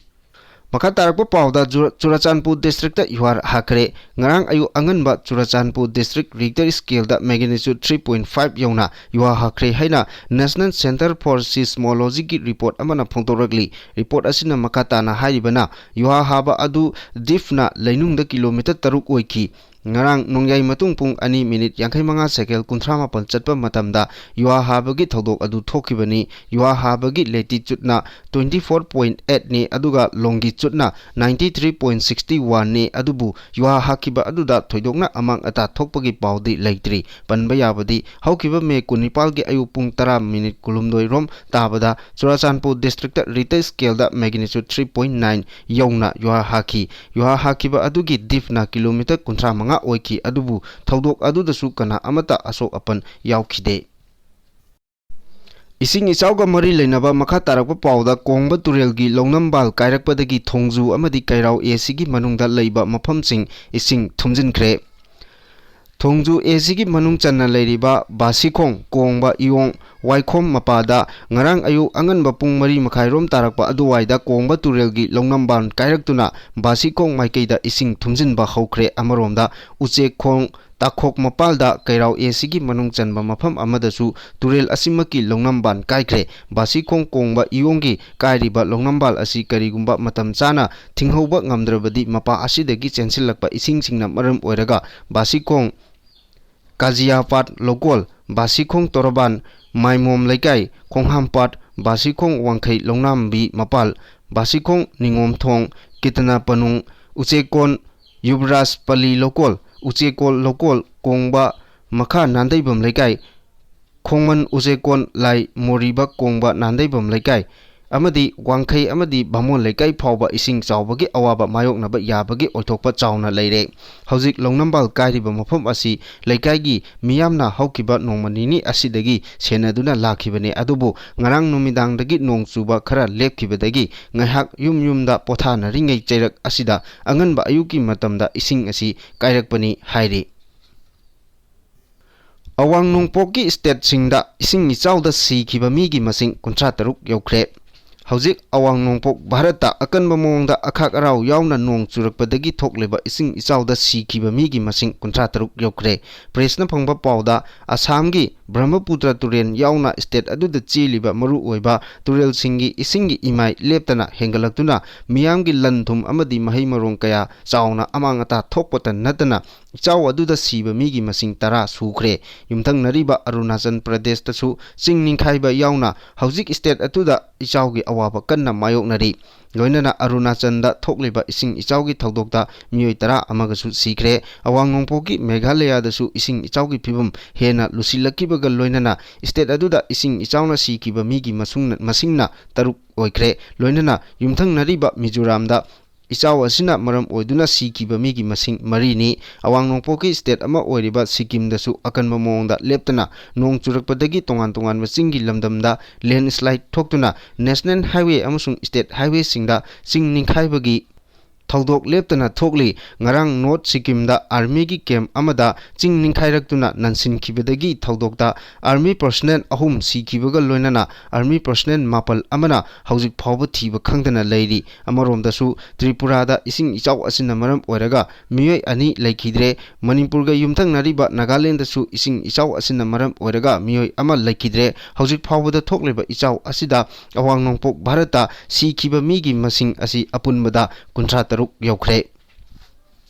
ꯃꯈꯥ ꯇꯥꯔꯛꯄ ꯄꯥꯎꯗ ꯆꯨꯔ-, ꯆꯨꯔꯥꯆꯥꯟꯄꯨꯔ ꯗꯤꯁꯇ꯭ꯔꯤꯛꯇ ꯌꯨꯍꯥꯔ ꯍꯥꯈ꯭ꯔꯦ꯫ ꯉꯔꯥꯡ ꯑꯌꯨꯛ ꯑꯉꯟꯕ ꯆꯨꯔꯥꯆꯥꯟꯄꯨꯔ ꯗꯤꯁꯇ꯭ꯔꯤꯛ ꯔꯤꯛꯇꯔ ꯁ꯭ꯀꯦꯜꯗ ꯃꯦꯒꯅꯤꯆꯨꯠ ꯊ꯭ꯔꯤ ꯄꯣꯏꯟꯠ ꯐꯥꯏꯚ ꯌꯧꯅ ꯌꯨꯍꯥꯔ ꯍꯥꯈ꯭ꯔꯦ ꯍꯥꯏꯅ ꯅꯦꯁꯅꯦꯜ ꯁꯦꯟꯇꯔ ꯐꯣꯔ ꯁꯤꯁꯃꯣꯂꯣꯖꯤꯒꯤ ꯔꯤꯄꯣꯔꯠ ꯑꯃꯅ ꯐꯣꯡꯗꯣꯔꯛꯂꯤ꯫ ꯔꯤꯄꯣꯔꯠ ꯑꯁꯤꯅ ꯃꯈꯥ ꯇꯥꯅ ꯍꯥꯏꯔꯤꯕꯅ, ꯌꯨꯍꯥꯔ ꯍꯥꯕ ꯑꯗꯨ ꯗꯤꯐꯅ ꯂꯩꯅꯨꯡꯗ ꯀꯤꯂꯣꯃꯤꯇꯔ ꯇꯔꯨꯛ ꯑꯣꯏꯈꯤ꯫ ꯉꯔꯥꯡ ꯅꯣꯡꯌꯥꯏ ꯃꯇꯨꯡ ꯄꯨꯡ ꯑꯅꯤ ꯃꯤꯅꯤꯠ ꯌꯥꯡꯈꯩ ꯃꯉꯥ ꯁꯦꯀꯦꯟ ꯀꯨꯟꯊ꯭ꯔꯥ ꯃꯥꯄꯟ ꯆꯠꯄ ꯃꯇꯝꯗ ꯌꯨꯍꯥꯔ ꯍꯥꯕꯒꯤ ꯊꯧꯗꯣꯛ ꯑꯗꯨ ꯊꯣꯛꯈꯤꯕꯅꯤ꯫ ꯌꯨꯍꯥꯔ ꯍꯥꯕꯒꯤ ꯂꯦꯇꯤꯆꯨꯠꯅ ꯇ꯭ꯋꯦꯟꯇꯤ ꯐꯣꯔ ꯄꯣꯏꯟꯠ ꯑꯩꯠꯅꯤ, ꯑꯗꯨꯒ ꯂꯣꯡꯒꯤꯆꯨꯠꯅ ꯅꯥꯏꯟꯇꯤ ꯊ꯭ꯔꯤ ꯄꯣꯏꯟꯠ ꯁꯤꯛꯁꯇꯤ ꯋꯥꯟꯅꯤ꯫ ꯑꯗꯨꯕꯨ ꯌꯨꯍꯥꯔ ꯍꯥꯈꯤꯕ ꯑꯗꯨꯗ ꯊꯣꯏꯗꯣꯛꯅ ꯑꯃꯥꯡ ꯑꯇꯥ ꯊꯣꯛꯄꯒꯤ ꯄꯥꯎꯗꯤ ꯂꯩꯇ꯭ꯔꯤ꯫ ꯄꯟꯕ ꯌꯥꯕꯗꯤ, ꯍꯧꯈꯤꯕ ꯃꯦ ꯀꯨꯟꯅꯤꯄꯥꯜꯒꯤ ꯑꯌꯨꯛ ꯄꯨꯡ ꯇꯔꯥ ꯃꯤꯅꯤꯠ ꯀꯨꯟꯍꯨꯝꯗꯣꯏ ꯔꯣꯝ ꯇꯥꯕꯗ ꯆꯨꯔꯥꯆꯥꯟꯄꯨꯔ ꯗꯤꯁꯇ꯭ꯔꯤꯛꯇ ꯔꯤꯛꯇꯔ ꯁ꯭ꯀꯦꯜꯗ ꯃꯦꯒꯅꯤꯆꯨꯠ ꯊ꯭ꯔꯤ ꯄꯣꯏꯟꯠ ꯅꯥꯏꯟ ꯌꯧꯅ ꯌꯨꯍꯥꯔ ꯍꯥꯈꯤ꯫ ꯌꯨꯍꯥꯔ ꯍꯥꯈꯤꯕ ꯑꯗꯨꯒꯤ ꯗꯤꯐꯅ ꯀꯤꯂꯣꯃꯤꯇꯔ ꯀꯨꯟꯊ꯭ꯔꯥ ꯃꯉꯥ ꯑꯣꯏꯈꯤ, ꯑꯗꯨꯕꯨ ꯊꯧꯗꯣꯛ ꯑꯗꯨꯗꯁꯨ ꯀꯅꯥ ꯑꯃꯠꯇ ꯑꯁꯣꯛ ꯑꯄꯟ ꯌꯥꯎꯈꯤꯗꯦ꯫ ꯏꯁꯤꯡ ꯏꯆꯥꯎꯒ ꯃꯔꯤ ꯂꯩꯅꯕ ꯃꯈꯥ ꯇꯥꯔꯛꯄ ꯄꯥꯎꯗ, ꯀꯣꯡꯕ ꯇꯨꯔꯦꯜꯒꯤ ꯂꯧꯅꯝꯕꯥꯜ ꯀꯥꯏꯔꯛꯄꯗꯒꯤ ꯊꯣꯡꯖꯨ ꯑꯃꯗꯤ ꯀꯩꯔꯥꯎ ꯑꯦ ꯁꯤꯒꯤ ꯃꯅꯨꯡꯗ ꯂꯩꯕ ꯃꯐꯝꯁꯤꯡ ꯏꯁꯤꯡ ꯊꯨꯝꯖꯤꯟꯈ꯭ꯔꯦ꯫ ꯊꯣꯡꯖꯨ ꯑꯦ ꯁꯤꯒꯤ ꯃꯅꯨꯡ ꯆꯟꯅ ꯂꯩꯔꯤꯕ ꯕꯥꯁꯤꯈꯣꯡ, ꯀꯣꯡꯕ, ꯏꯌꯣꯡ, ꯋꯥꯏꯈꯣꯝ ꯃꯄꯥꯗ ꯉꯔꯥꯡ ꯑꯌꯨꯛ ꯑꯉꯟꯕ ꯄꯨꯡ ꯃꯔꯤ ꯃꯈꯥꯏꯔꯣꯝ ꯇꯥꯔꯛꯄ ꯑꯗꯨꯋꯥꯏꯗ ꯀꯣꯡꯕ ꯇꯨꯔꯦꯜꯒꯤ ꯂꯧꯅꯝꯕꯥꯟ ꯀꯥꯏꯔꯛꯇꯨꯅ ꯕꯥꯁꯤꯈꯣꯡ ꯃꯥꯏꯀꯩꯗ ꯏꯁꯤꯡ ꯊꯨꯝꯖꯤꯟꯕ ꯍꯧꯈ꯭ꯔꯦ꯫ ꯑꯃꯔꯣꯝꯗ ꯎꯆꯦꯛꯈꯣꯡ ꯇꯥꯈꯣꯛ ꯃꯄꯥꯜꯗ ꯀꯩꯔꯥꯎ ꯑꯦ ꯁꯤꯒꯤ ꯃꯅꯨꯡ ꯆꯟꯕ ꯃꯐꯝ ꯑꯃꯗꯁꯨ ꯇꯨꯔꯦꯜ ꯑꯁꯤꯃꯛꯀꯤ ꯂꯧꯅꯝꯕꯥꯟ ꯀꯥꯏꯈ꯭ꯔꯦ꯫ ꯕꯥꯁꯤꯈꯣꯡ ꯀꯣꯡꯕ ꯏꯌꯣꯡꯒꯤ ꯀꯥꯏꯔꯤꯕ ꯂꯧꯅꯝꯕꯥꯜ ꯑꯁꯤ ꯀꯔꯤꯒꯨꯝꯕ ꯃꯇꯝ ꯆꯥꯅ ꯊꯤꯡꯍꯧꯕ ꯉꯝꯗ꯭ꯔꯕꯗꯤ ꯃꯄꯥ ꯑꯁꯤꯗꯒꯤ ꯆꯦꯟꯁꯤꯜꯂꯛꯄ ꯏꯁꯤꯡꯁꯤꯡꯅ ꯃꯔꯝ ꯑꯣꯏꯔꯒ ꯕꯥꯁꯤꯈꯣꯡ ꯀꯥꯖꯤꯌꯥꯄꯥꯠ ꯂꯧꯀꯣꯜ, ꯕꯥꯁꯤꯈꯣꯡ ꯇꯣꯔꯕꯥꯟ, ꯃꯥꯏꯃꯣꯝ ꯂꯩꯀꯥꯏ, ꯈꯣꯡꯍꯥꯝꯄꯥꯠ, ꯕꯥꯁꯤꯈꯣꯡ ꯋꯥꯡꯈꯩ ꯂꯧꯅꯥꯝꯕꯤ ꯃꯄꯥꯜ, ꯕꯥꯁꯤꯈꯣꯡ ꯅꯤꯉꯣꯝꯊꯣꯡ, ꯀꯤꯇꯅ ꯄꯅꯨꯡ, ꯎꯆꯦꯛꯀꯣꯟ, ꯌꯨꯕꯔꯥꯖ ꯄꯜꯂꯤ ꯂꯧꯀꯣꯜ, ꯎꯆꯦꯛꯀꯣꯜ ꯂꯧꯀꯣꯜ, ꯀꯣꯡꯕ ꯃꯈꯥ ꯅꯥꯟꯗꯩꯕꯝ ꯂꯩꯀꯥꯏ, ꯈꯣꯡꯃꯟ ꯎꯆꯦꯛꯀꯣꯟ ꯂꯥꯏ ꯃꯣꯔꯤꯕ ꯀꯣꯡꯕ ꯅꯥꯟꯗꯩꯕꯝ ꯂꯩꯀꯥꯏ ꯑꯃꯗꯤ ꯋꯥꯡꯈꯩ ꯑꯃꯗꯤ ꯕꯥꯃꯣꯟ ꯂꯩꯀꯥꯏ ꯐꯥꯎꯕ ꯏꯁꯤꯡ ꯆꯥꯎꯕꯒꯤ ꯑꯋꯥꯕ ꯃꯥꯌꯣꯛꯅꯕ ꯌꯥꯕꯒꯤ ꯑꯣꯏꯊꯣꯛꯄ ꯆꯥꯎꯅ ꯂꯩꯔꯦ꯫ ꯍꯧꯖꯤꯛ ꯂꯧꯅꯝꯕꯥꯜ ꯀꯥꯏꯔꯤꯕ ꯃꯐꯝ ꯑꯁꯤ ꯂꯩꯀꯥꯏꯒꯤ ꯃꯤꯌꯥꯝꯅ ꯍꯧꯈꯤꯕ ꯅꯣꯡꯃ ꯅꯤꯅꯤ ꯑꯁꯤꯗꯒꯤ ꯁꯦꯟꯅꯗꯨꯅ ꯂꯥꯛꯈꯤꯕꯅꯤ꯫ ꯑꯗꯨꯕꯨ ꯉꯔꯥꯡ ꯅꯨꯃꯤꯗꯥꯡꯗꯒꯤ ꯅꯣꯡ ꯆꯨꯕ ꯈꯔ ꯂꯦꯞꯈꯤꯕꯗꯒꯤ ꯉꯥꯏꯍꯥꯛ ꯌꯨꯝ ꯌꯨꯝꯗ ꯄꯣꯊꯥꯅꯔꯤꯉꯩ ꯆꯩꯔꯛ ꯑꯁꯤꯗ ꯑꯉꯟꯕ ꯑꯌꯨꯛꯀꯤ ꯃꯇꯝꯗ ꯏꯁꯤꯡ ꯑꯁꯤ ꯀꯥꯏꯔꯛꯄꯅꯤ ꯍꯥꯏꯔꯤ꯫ ꯑꯋꯥꯡ ꯅꯣꯡꯄꯣꯛꯀꯤ ꯁ꯭ꯇꯦꯠꯁꯤꯡꯗ ꯏꯁꯤꯡ ꯏꯆꯥꯎꯗ ꯁꯤꯈꯤꯕ ꯃꯤꯒꯤ ꯃꯁꯤꯡ ꯀꯨꯟꯊ꯭ꯔꯥ ꯇꯔꯨꯛ ꯌꯧꯈ꯭ꯔꯦ꯫ ꯍꯧꯖꯤꯛ ꯑꯋꯥꯡ ꯅꯣꯡꯄꯣꯛ ꯚꯥꯔꯠꯇ ꯑꯀꯟꯕ ꯃꯑꯣꯡꯗ ꯑꯈꯥꯛ ꯑꯔꯥꯎ ꯌꯥꯎꯅ ꯅꯣꯡ ꯆꯨꯔꯛꯄꯗꯒꯤ ꯊꯣꯛꯂꯤꯕ ꯏꯁꯤꯡ ꯏꯆꯥꯎꯗ ꯁꯤꯈꯤꯕ ꯃꯤꯒꯤ ꯃꯁꯤꯡ ꯀꯨꯟꯊ꯭ꯔꯥ ꯇꯔꯨꯛ ꯌꯧꯈ꯭ꯔꯦ꯫ ꯄ꯭ꯔꯦꯁꯅ ꯐꯪꯕ ꯄꯥꯎꯗ, ꯑꯁꯥꯝꯒꯤ ꯕ꯭ꯔꯍ꯭ꯃꯄꯨꯇ꯭ꯔ ꯇꯨꯔꯦꯜ ꯌꯥꯎꯅ ꯁ꯭ꯇꯦꯠ ꯑꯗꯨꯗ ꯆꯦꯜꯂꯤꯕ ꯃꯔꯨꯑꯣꯏꯕ ꯇꯨꯔꯦꯜꯁꯤꯡꯒꯤ ꯏꯁꯤꯡꯒꯤ ꯏꯃꯥꯏ ꯂꯦꯞꯇꯅ ꯍꯦꯟꯒꯠꯂꯛꯇꯨꯅ ꯃꯤꯌꯥꯝꯒꯤ ꯂꯟ ꯊꯨꯝ ꯑꯃꯗꯤ ꯃꯍꯩ ꯃꯔꯣꯡ ꯀꯌꯥ ꯆꯥꯎꯅ ꯑꯃꯥꯡ ꯑꯇꯥ ꯊꯣꯛꯄꯇ ꯅꯠꯇꯅ ꯏꯆꯥꯎ ꯑꯗꯨꯗ ꯁꯤꯕ ꯃꯤꯒꯤ ꯃꯁꯤꯡ ꯇꯔꯥ ꯁꯨꯈ꯭ꯔꯦ꯫ ꯌꯨꯝꯊꯪꯅꯔꯤꯕ ꯑꯔꯨꯅꯥꯆꯜ ꯄ꯭ꯔꯗꯦꯁꯇꯁꯨ ꯆꯤꯡ ꯅꯤꯡꯈꯥꯏꯕ ꯌꯥꯎꯅ ꯍꯧꯖꯤꯛ ꯁ꯭ꯇꯦꯠ ꯑꯗꯨꯗ ꯏꯆꯥꯎꯒꯤ ꯑꯋꯥꯕ ꯀꯟꯅ ꯃꯥꯌꯣꯛꯅꯔꯤ꯫ ꯂꯣꯏꯅꯅ ꯑꯔꯨꯅꯥꯆꯜꯗ ꯊꯣꯛꯂꯤꯕ ꯏꯁꯤꯡ ꯏꯆꯥꯎꯒꯤ ꯊꯧꯗꯣꯛꯇ ꯃꯤꯑꯣꯏ ꯇꯔꯥ ꯑꯃꯒꯁꯨ ꯁꯤꯈ꯭ꯔꯦ꯫ ꯑꯋꯥꯡ ꯅꯣꯡꯄꯣꯛꯀꯤ ꯃꯦꯘꯥꯂꯌꯥꯗꯁꯨ ꯏꯁꯤꯡ ꯏꯆꯥꯎꯒꯤ ꯐꯤꯕꯝ ꯍꯦꯟꯅ ꯂꯨꯁꯤꯜꯂꯛꯈꯤꯕꯒ ꯂꯣꯏꯅꯅ ꯁ꯭ꯇꯦꯠ ꯑꯗꯨꯗ ꯏꯁꯤꯡ ꯏꯆꯥꯎꯅ ꯁꯤꯈꯤꯕ ꯃꯤꯒꯤ ꯃꯁꯨꯡꯅ-, ꯃꯁꯤꯡꯅ ꯇꯔꯨꯛ ꯑꯣꯏꯈ꯭ꯔꯦ꯫ ꯂꯣꯏꯅꯅ ꯌꯨꯝꯊꯪꯅꯔꯤꯕ ꯃꯤꯖꯣꯔꯥꯝꯗ ꯏꯆꯥꯎ ꯑꯁꯤꯅ ꯃꯔꯝ ꯑꯣꯏꯗꯨꯅ ꯁꯤꯈꯤꯕ ꯃꯤꯒꯤ ꯃꯁꯤꯡ ꯃꯔꯤꯅꯤ꯫ ꯑꯋꯥꯡ ꯅꯣꯡꯄꯣꯛꯀꯤ state ꯑꯃ ꯑꯣꯏꯔꯤꯕ ꯁꯤꯛꯀꯤꯝꯗꯁꯨ ꯑꯀꯟꯕ ꯃꯑꯣꯡꯗ ꯂꯦꯞꯇꯅ ꯅꯣꯡ ꯆꯨꯔꯛꯄꯗꯒꯤ ꯇꯣꯉꯥꯟ ꯇꯣꯉꯥꯟꯕ ꯆꯤꯡꯒꯤ ꯂꯝꯗꯝꯗ landslide ꯊꯣꯛꯇꯨꯅ National Highway ꯑꯃꯁꯨꯡ state highwayꯁꯤꯡꯗ ꯆꯤꯡ ꯅꯤꯡꯈꯥꯏꯕꯒꯤ ꯊꯧꯗꯣꯛ ꯂꯦꯞꯇꯅ ꯊꯣꯛꯂꯤ꯫ ꯉꯔꯥꯡ North ꯁꯤꯛꯀꯤꯝꯗ armyꯒꯤ camp ꯑꯃꯗ ꯆꯤꯡ ꯅꯤꯡꯈꯥꯏꯔꯛꯇꯨꯅ ꯅꯟꯁꯤꯟꯈꯤꯕꯗꯒꯤ ꯊꯧꯗꯣꯛꯇ army personnel ꯑꯍꯨꯝ ꯁꯤꯈꯤꯕꯒ ꯂꯣꯏꯅꯅ army personnel ꯃꯥꯄꯜ ꯑꯃꯅ ꯍꯧꯖꯤꯛ ꯐꯥꯎꯕ ꯊꯤꯕ ꯈꯪꯗꯅ ꯂꯩꯔꯤ꯫ ꯑꯃꯔꯣꯝꯗꯁꯨ ꯇ꯭ꯔꯤꯄꯨꯔꯥꯗ ꯏꯁꯤꯡ ꯏꯆꯥꯎ ꯑꯁꯤꯅ ꯃꯔꯝ ꯑꯣꯏꯔꯒ ꯃꯤꯑꯣꯏ ꯑꯅꯤ ꯂꯩꯈꯤꯗ꯭ꯔꯦ꯫ ꯃꯅꯤꯄꯨꯔꯒ ꯌꯨꯝꯊꯪꯅꯔꯤꯕ ꯅꯥꯒꯥꯂꯦꯟꯗꯁꯨ ꯏꯁꯤꯡ ꯏꯆꯥꯎ ꯑꯁꯤꯅ ꯃꯔꯝ ꯑꯣꯏꯔꯒ ꯃꯤꯑꯣꯏ ꯑꯃ ꯂꯩꯈꯤꯗ꯭ꯔꯦ꯫ ꯍꯧꯖꯤꯛ ꯐꯥꯎꯕꯗ ꯊꯣꯛꯂꯤꯕ ꯏꯆꯥꯎ ꯑꯁꯤꯗ ꯑꯋꯥꯡ ꯅꯣꯡꯄꯣꯛ ꯚꯥꯔꯠꯇ ꯁꯤꯈꯤꯕ ꯃꯤꯒꯤ ꯃꯁꯤꯡ ꯑꯁꯤ ꯑꯄꯨꯟꯕꯗ ꯀꯨꯟꯊ꯭ꯔꯥ ꯇꯔꯨꯛ ꯌꯧꯈ꯭ꯔꯦ꯫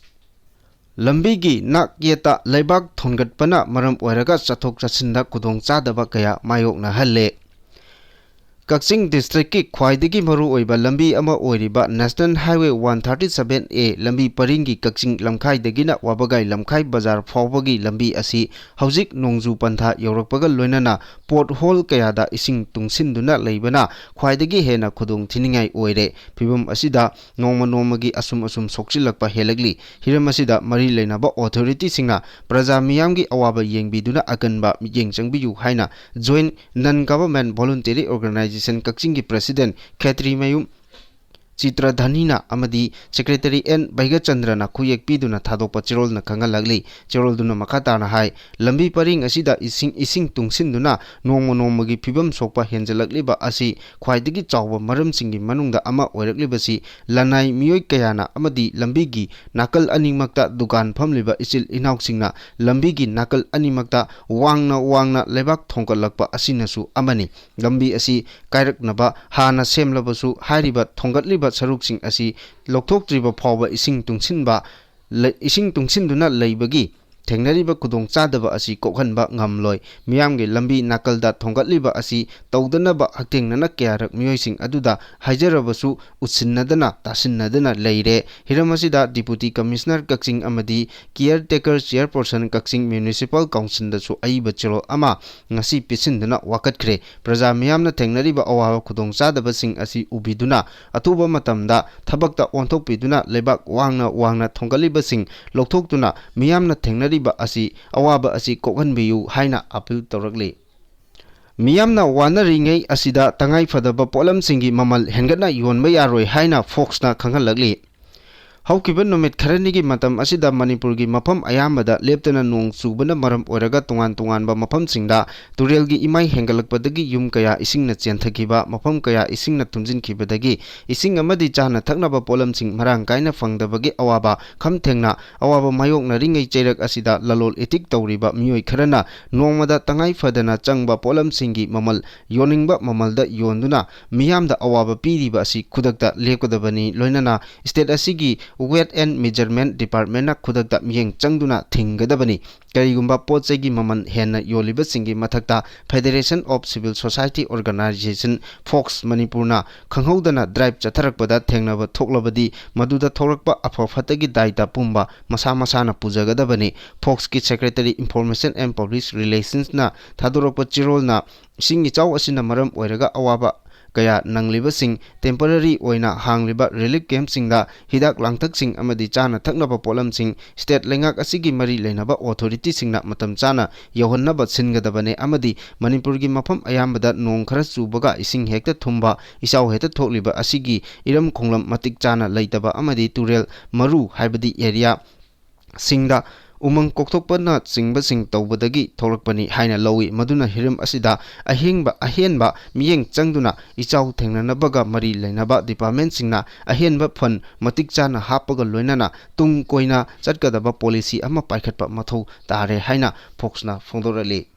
ꯂꯝꯕꯤꯒꯤ ꯅꯥꯛ ꯌꯦꯠꯇ ꯂꯩꯕꯥꯛ ꯊꯣꯟꯒꯠꯄꯅ ꯃꯔꯝ ꯑꯣꯏꯔꯒ ꯆꯠꯊꯣꯛ ꯆꯠꯁꯤꯟꯗ ꯈꯨꯗꯣꯡꯆꯥꯗꯕ ꯀꯌꯥ ꯃꯥꯌꯣꯛꯅꯍꯜꯂꯦ꯫ ꯀꯛꯆꯤꯡ districtꯀꯤ ꯈ꯭ꯋꯥꯏꯗꯒꯤ ꯃꯔꯨꯑꯣꯏꯕ ꯂꯝꯕꯤ ꯑꯃ ꯑꯣꯏꯔꯤꯕ National Highway one thirty seven A ꯂꯝꯕꯤ ꯄꯔꯤꯡꯒꯤ ꯀꯛꯆꯤꯡ ꯂꯝꯈꯥꯏꯗꯒꯤꯅ ꯋꯥꯕꯒꯥꯏ ꯂꯝꯈꯥꯏ ꯕꯖꯥꯔ ꯐꯥꯎꯕꯒꯤ ꯂꯝꯕꯤ ꯑꯁꯤ ꯍꯧꯖꯤꯛ ꯅꯣꯡꯖꯨ ꯄꯟꯊꯥ ꯌꯧꯔꯛꯄꯒ ꯂꯣꯏꯅꯅ pothole ꯀꯌꯥꯗ ꯏꯁꯤꯡ ꯇꯨꯡꯁꯤꯟꯗꯨꯅ ꯂꯩꯕꯅ ꯈ꯭ꯋꯥꯏꯗꯒꯤ ꯍꯦꯟꯅ ꯈꯨꯗꯣꯡ ꯊꯤꯅꯤꯡꯉꯥꯏ ꯑꯣꯏꯔꯦ꯫ ꯐꯤꯚꯝ ꯑꯁꯤꯗ ꯅꯣꯡꯃ ꯅꯣꯡꯃꯒꯤ ꯑꯁꯨꯝ ꯑꯁꯨꯝ ꯁꯣꯛꯆꯤꯜꯂꯛꯄ ꯍꯦꯜꯂꯛꯂꯤ꯫ ꯍꯤꯔꯝ ꯑꯁꯤꯗ ꯃꯔꯤ ꯂꯩꯅꯕ authorityꯁꯤꯡꯅ ꯄ꯭ꯔꯖꯥ ꯃꯤꯌꯥꯝꯒꯤ ꯑꯋꯥꯕ ꯌꯦꯡꯕꯤꯗꯨꯅ ꯑꯀꯟꯕ ꯃꯤꯠꯌꯦꯡ ꯆꯪꯕꯤꯌꯨ ꯍꯥꯏꯅ Joint Non Government Voluntary Organisation ꯀꯛꯆꯤꯡꯒꯤ president ꯈꯦꯇ꯭ꯔꯤꯃꯌꯨꯝ ꯆꯤꯇ꯭ꯔꯙꯅꯤꯅ ꯑꯃꯗꯤ secretary ꯑꯦꯟ ꯕꯩꯒꯆꯟꯗ꯭ꯔꯅ ꯈꯨꯌꯦꯛ ꯄꯤꯗꯨꯅ ꯊꯥꯗꯣꯛꯄ ꯆꯦꯔꯣꯜꯅ ꯈꯪꯍꯜꯂꯛꯂꯤ꯫ ꯆꯦꯔꯣꯜꯗꯨꯅ ꯃꯈꯥ ꯇꯥꯅ ꯍꯥꯏ, ꯂꯝꯕꯤ ꯄꯔꯤꯡ ꯑꯁꯤꯗ ꯏꯁꯤꯡ, ꯏꯁꯤꯡ ꯇꯨꯡꯁꯤꯟꯗꯨꯅ ꯅꯣꯡꯃ ꯅꯣꯡꯃꯒꯤ ꯐꯤꯕꯝ ꯁꯣꯛꯄ ꯍꯦꯟꯖꯜꯂꯛꯂꯤꯕ ꯑꯁꯤ ꯈ꯭ꯋꯥꯏꯗꯒꯤ ꯆꯥꯎꯕ ꯃꯔꯝꯁꯤꯡꯒꯤ ꯃꯅꯨꯡꯗ ꯑꯃ ꯑꯣꯏꯔꯛꯂꯤꯕꯁꯤ ꯂꯅꯥꯏ ꯃꯤꯑꯣꯏ ꯀꯌꯥꯅ ꯑꯃꯗꯤ ꯂꯝꯕꯤꯒꯤ ꯅꯥꯀꯜ ꯑꯅꯤꯃꯛꯇ ꯗꯨꯀꯥꯟ ꯐꯝꯂꯤꯕ ꯏꯆꯤꯜ ꯏꯅꯥꯎꯁꯤꯡꯅ ꯂꯝꯕꯤꯒꯤ ꯅꯥꯀꯜ ꯑꯅꯤꯃꯛꯇ ꯋꯥꯡꯅ ꯋꯥꯡꯅ ꯂꯩꯕꯥꯛ ꯊꯣꯡꯒꯠꯂꯛꯄ ꯑꯁꯤꯅꯁꯨ ꯑꯃꯅꯤ꯫ ꯂꯝꯕꯤ ꯑꯁꯤ ꯀꯥꯏꯔꯛꯅꯕ ꯍꯥꯟꯅ ꯁꯦꯝꯂꯕꯁꯨ, ꯍꯥꯏꯔꯤꯕ ꯊꯣꯡꯒꯠꯂꯤꯕ ꯁꯔꯨꯛꯁꯤꯡ ꯑꯁꯤ ꯂꯧꯊꯣꯛꯇ꯭ꯔꯤꯕ ꯐꯥꯎꯕ ꯏꯁꯤꯡ ꯇꯨꯡꯁꯤꯟꯕ, ꯂꯩ-, ꯏꯁꯤꯡ ꯇꯨꯡꯁꯤꯟꯗꯨꯅ ꯂꯩꯕꯒꯤ ꯊꯦꯡꯅꯔꯤꯕ ꯈꯨꯗꯣꯡꯆꯥꯗꯕ ꯑꯁꯤ ꯀꯣꯛꯍꯟꯕ ꯉꯝꯂꯣꯏ꯫ ꯃꯤꯌꯥꯝꯒꯤ ꯂꯝꯕꯤ ꯅꯥꯀꯜꯗ ꯊꯣꯡꯒꯠꯂꯤꯕ ꯑꯁꯤ ꯇꯧꯗꯅꯕ ꯍꯛꯊꯦꯡꯅꯅ ꯀꯌꯥꯔꯛ ꯃꯤꯑꯣꯏꯁꯤꯡ ꯑꯗꯨꯗ ꯍꯥꯏꯖꯔꯕꯁꯨ ꯎꯠꯁꯤꯟꯅꯗꯅ ꯇꯥꯁꯤꯟꯅꯗꯅ ꯂꯩꯔꯦ꯫ ꯍꯤꯔꯝ ꯑꯁꯤꯗ Deputy Commissioner ꯀꯛꯆꯤꯡ ꯑꯃꯗꯤ Caretaker Chairperson ꯀꯛꯆꯤꯡ Municipal Councilꯗꯁꯨ ꯑꯏꯕ ꯆꯦꯔꯣꯜ ꯑꯃ ꯉꯁꯤ ꯄꯤꯁꯤꯟꯗꯨꯅ ꯋꯥꯀꯠꯈ꯭ꯔꯦ꯫ ꯄ꯭ꯔꯖꯥ ꯃꯤꯌꯥꯝꯅ ꯊꯦꯡꯅꯔꯤꯕ ꯑꯋꯥꯕ ꯈꯨꯗꯣꯡꯆꯥꯗꯕꯁꯤꯡ ꯑꯁꯤ ꯎꯕꯤꯗꯨꯅ ꯑꯊꯨꯕ ꯃꯇꯝꯗ ꯊꯕꯛꯇ ꯑꯣꯟꯊꯣꯛꯄꯤꯗꯨꯅ ꯂꯩꯕꯥꯛ ꯋꯥꯡꯅ ꯋꯥꯡꯅ ꯊꯣꯡꯒꯠꯂꯤꯕꯁꯤꯡ ꯂꯧꯊꯣꯛꯇꯨꯅ ꯃꯤꯌꯥꯝꯅ ꯊꯦꯡꯅꯔꯤꯕ ꯑꯁꯤ ꯑꯋꯥꯕ ꯑꯁꯤ ꯀꯣꯛꯍꯟꯕꯤꯌꯨ ꯍꯥꯏꯅ ꯑꯥꯄꯤꯜ ꯇꯧꯔꯛꯂꯤ꯫ ꯃꯤꯌꯥꯝꯅ ꯋꯥꯅꯔꯤꯉꯩ ꯑꯁꯤꯗ ꯇꯉꯥꯏꯐꯗꯕ ꯄꯣꯠꯂꯝꯁꯤꯡꯒꯤ ꯃꯃꯜ ꯍꯦꯟꯒꯠꯅ ꯌꯣꯟꯕ ꯌꯥꯔꯣꯏ ꯍꯥꯏꯅ ꯐꯣꯛꯁꯅ ꯈꯪꯍꯜꯂꯛꯂꯤ꯫ ꯍꯧꯈꯤꯕ ꯅꯨꯃꯤꯠ ꯈꯔꯅꯤꯒꯤ ꯃꯇꯝ ꯑꯁꯤꯗ ꯃꯅꯤꯄꯨꯔꯒꯤ ꯃꯐꯝ ꯑꯌꯥꯝꯕꯗ ꯂꯦꯞꯇꯅ ꯅꯣꯡ ꯆꯨꯕꯅ ꯃꯔꯝ ꯑꯣꯏꯔꯒ ꯇꯣꯉꯥꯟ ꯇꯣꯉꯥꯟꯕ ꯃꯐꯝꯁꯤꯡꯗ ꯇꯨꯔꯦꯜꯒꯤ ꯏꯃꯥꯏ ꯍꯦꯟꯒꯠꯂꯛꯄꯗꯒꯤ ꯌꯨꯝ ꯀꯌꯥ ꯏꯁꯤꯡꯅ ꯆꯦꯟꯊꯈꯤꯕ, ꯃꯐꯝ ꯀꯌꯥ ꯏꯁꯤꯡꯅ ꯊꯨꯝꯖꯤꯟꯈꯤꯕꯗꯒꯤ ꯏꯁꯤꯡ ꯑꯃꯗꯤ ꯆꯥꯅ ꯊꯛꯅꯕ ꯄꯣꯠꯂꯝꯁꯤꯡ ꯃꯔꯥꯡ ꯀꯥꯏꯅ ꯐꯪꯗꯕꯒꯤ ꯑꯋꯥꯕ ꯈꯝ ꯊꯦꯡꯅ ꯑꯋꯥꯕ ꯃꯥꯌꯣꯛꯅꯔꯤꯉꯩ ꯆꯩꯔꯛ ꯑꯁꯤꯗ ꯂꯂꯣꯜ ꯏꯇꯤꯛ ꯇꯧꯔꯤꯕ ꯃꯤꯑꯣꯏ ꯈꯔꯅ ꯅꯣꯡꯃꯗ ꯇꯉꯥꯏ ꯐꯗꯅ ꯆꯪꯕ ꯄꯣꯠꯂꯝꯁꯤꯡꯒꯤ ꯃꯃꯜ ꯌꯣꯟꯅꯤꯡꯕ ꯃꯃꯜꯗ ꯌꯣꯟꯗꯨꯅ ꯃꯤꯌꯥꯝꯗ ꯑꯋꯥꯕ ꯄꯤꯔꯤꯕ ꯑꯁꯤ ꯈꯨꯗꯛꯇ ꯂꯦꯞꯀꯗꯕꯅꯤ꯫ ꯂꯣꯏꯅꯅ state ꯑꯁꯤꯒꯤ Weight and Measurement Departmentꯅ ꯈꯨꯗꯛꯇ ꯃꯤꯠꯌꯦꯡ ꯆꯪꯗꯨꯅ ꯊꯤꯡꯒꯗꯕꯅꯤ꯫ ꯀꯔꯤꯒꯨꯝꯕ ꯄꯣꯠ ꯆꯩꯒꯤ ꯃꯃꯜ ꯍꯦꯟꯅ ꯌꯣꯜꯂꯤꯕꯁꯤꯡꯒꯤ ꯃꯊꯛꯇ Federation of Civil Society Organization, fox, ꯃꯅꯤꯄꯨꯔꯅ ꯈꯪꯍꯧꯗꯅ drive ꯆꯠꯊꯔꯛꯄꯗ ꯊꯦꯡꯅꯕ ꯊꯣꯛꯂꯕꯗꯤ ꯃꯗꯨꯗ ꯊꯣꯛꯂꯛꯄ ꯑꯐ ꯐꯠꯇꯒꯤ ꯗꯥꯏꯇ ꯄꯨꯝꯕ ꯃꯁꯥ ꯃꯁꯥꯅ ꯄꯨꯖꯒꯗꯕꯅꯤ꯫ ꯐꯣꯛꯁꯀꯤ Secretary Information and Public Relationsꯅ ꯊꯥꯗꯣꯔꯛꯄ ꯆꯦꯔꯣꯜꯅ ꯏꯁꯤꯡ ꯏꯆꯥꯎ ꯑꯁꯤꯅ ꯃꯔꯝ ꯑꯣꯏꯔꯒ ꯑꯋꯥꯕ ꯀꯌꯥ ꯅꯪꯂꯤꯕꯁꯤꯡ temporary ꯑꯣꯏꯅ ꯍꯥꯡꯂꯤꯕ relief campꯁꯤꯡꯗ ꯍꯤꯗꯥꯛ ꯂꯥꯡꯊꯛꯁꯤꯡ ꯑꯃꯗꯤ ꯆꯥꯅ ꯊꯛꯅꯕ ꯄꯣꯠꯂꯝꯁꯤꯡ state ꯂꯩꯉꯥꯛ ꯑꯁꯤꯒꯤ ꯃꯔꯤ ꯂꯩꯅꯕ authorityꯁꯤꯡꯅ ꯃꯇꯝ ꯆꯥꯅ ꯌꯧꯍꯟꯅꯕ ꯁꯤꯟꯒꯗꯕꯅꯦ ꯑꯃꯗꯤ ꯃꯅꯤꯄꯨꯔꯒꯤ ꯃꯐꯝ ꯑꯌꯥꯝꯕꯗ ꯅꯣꯡ ꯈꯔ ꯆꯨꯕꯒ ꯏꯁꯤꯡ ꯍꯦꯛꯇ ꯊꯨꯝꯕ, ꯏꯆꯥꯎ ꯍꯦꯛꯇ ꯊꯣꯛꯂꯤꯕ ꯑꯁꯤꯒꯤ ꯏꯔꯝ ꯈꯣꯡꯂꯝ ꯃꯇꯤꯛ ꯆꯥꯅ ꯂꯩꯇꯕ ꯑꯃꯗꯤ ꯇꯨꯔꯦꯜ ꯃꯔꯨ ꯍꯥꯏꯕꯗꯤ area ꯁꯤꯡꯗ ꯎꯃꯪ ꯀꯣꯛꯊꯣꯛꯄꯅꯆꯤꯡꯕꯁꯤꯡ ꯇꯧꯕꯗꯒꯤ ꯊꯣꯛꯂꯛꯄꯅꯤ ꯍꯥꯏꯅ ꯂꯧꯏ꯫ ꯃꯗꯨꯅ ꯍꯤꯔꯝ ꯑꯁꯤꯗ ꯑꯍꯦꯡꯕ, ꯑꯍꯦꯟꯕ ꯃꯤꯠꯌꯦꯡ ꯆꯪꯗꯨꯅ ꯏꯆꯥꯎ ꯊꯦꯡꯅꯅꯕꯒ ꯃꯔꯤ ꯂꯩꯅꯕ departmentꯁꯤꯡꯅ ꯑꯍꯦꯟꯕ fund ꯃꯇꯤꯛ ꯆꯥꯅ ꯍꯥꯞꯄꯒ ꯂꯣꯏꯅꯅ ꯇꯨꯡ ꯀꯣꯏꯅ ꯆꯠꯀꯗꯕ policy ꯑꯃ ꯄꯥꯏꯈꯠꯄ ꯃꯊꯧ ꯇꯥꯔꯦ ꯍꯥꯏꯅ ꯐꯣꯛꯁꯅ ꯐꯣꯡꯗꯣꯔꯛꯂꯤ꯫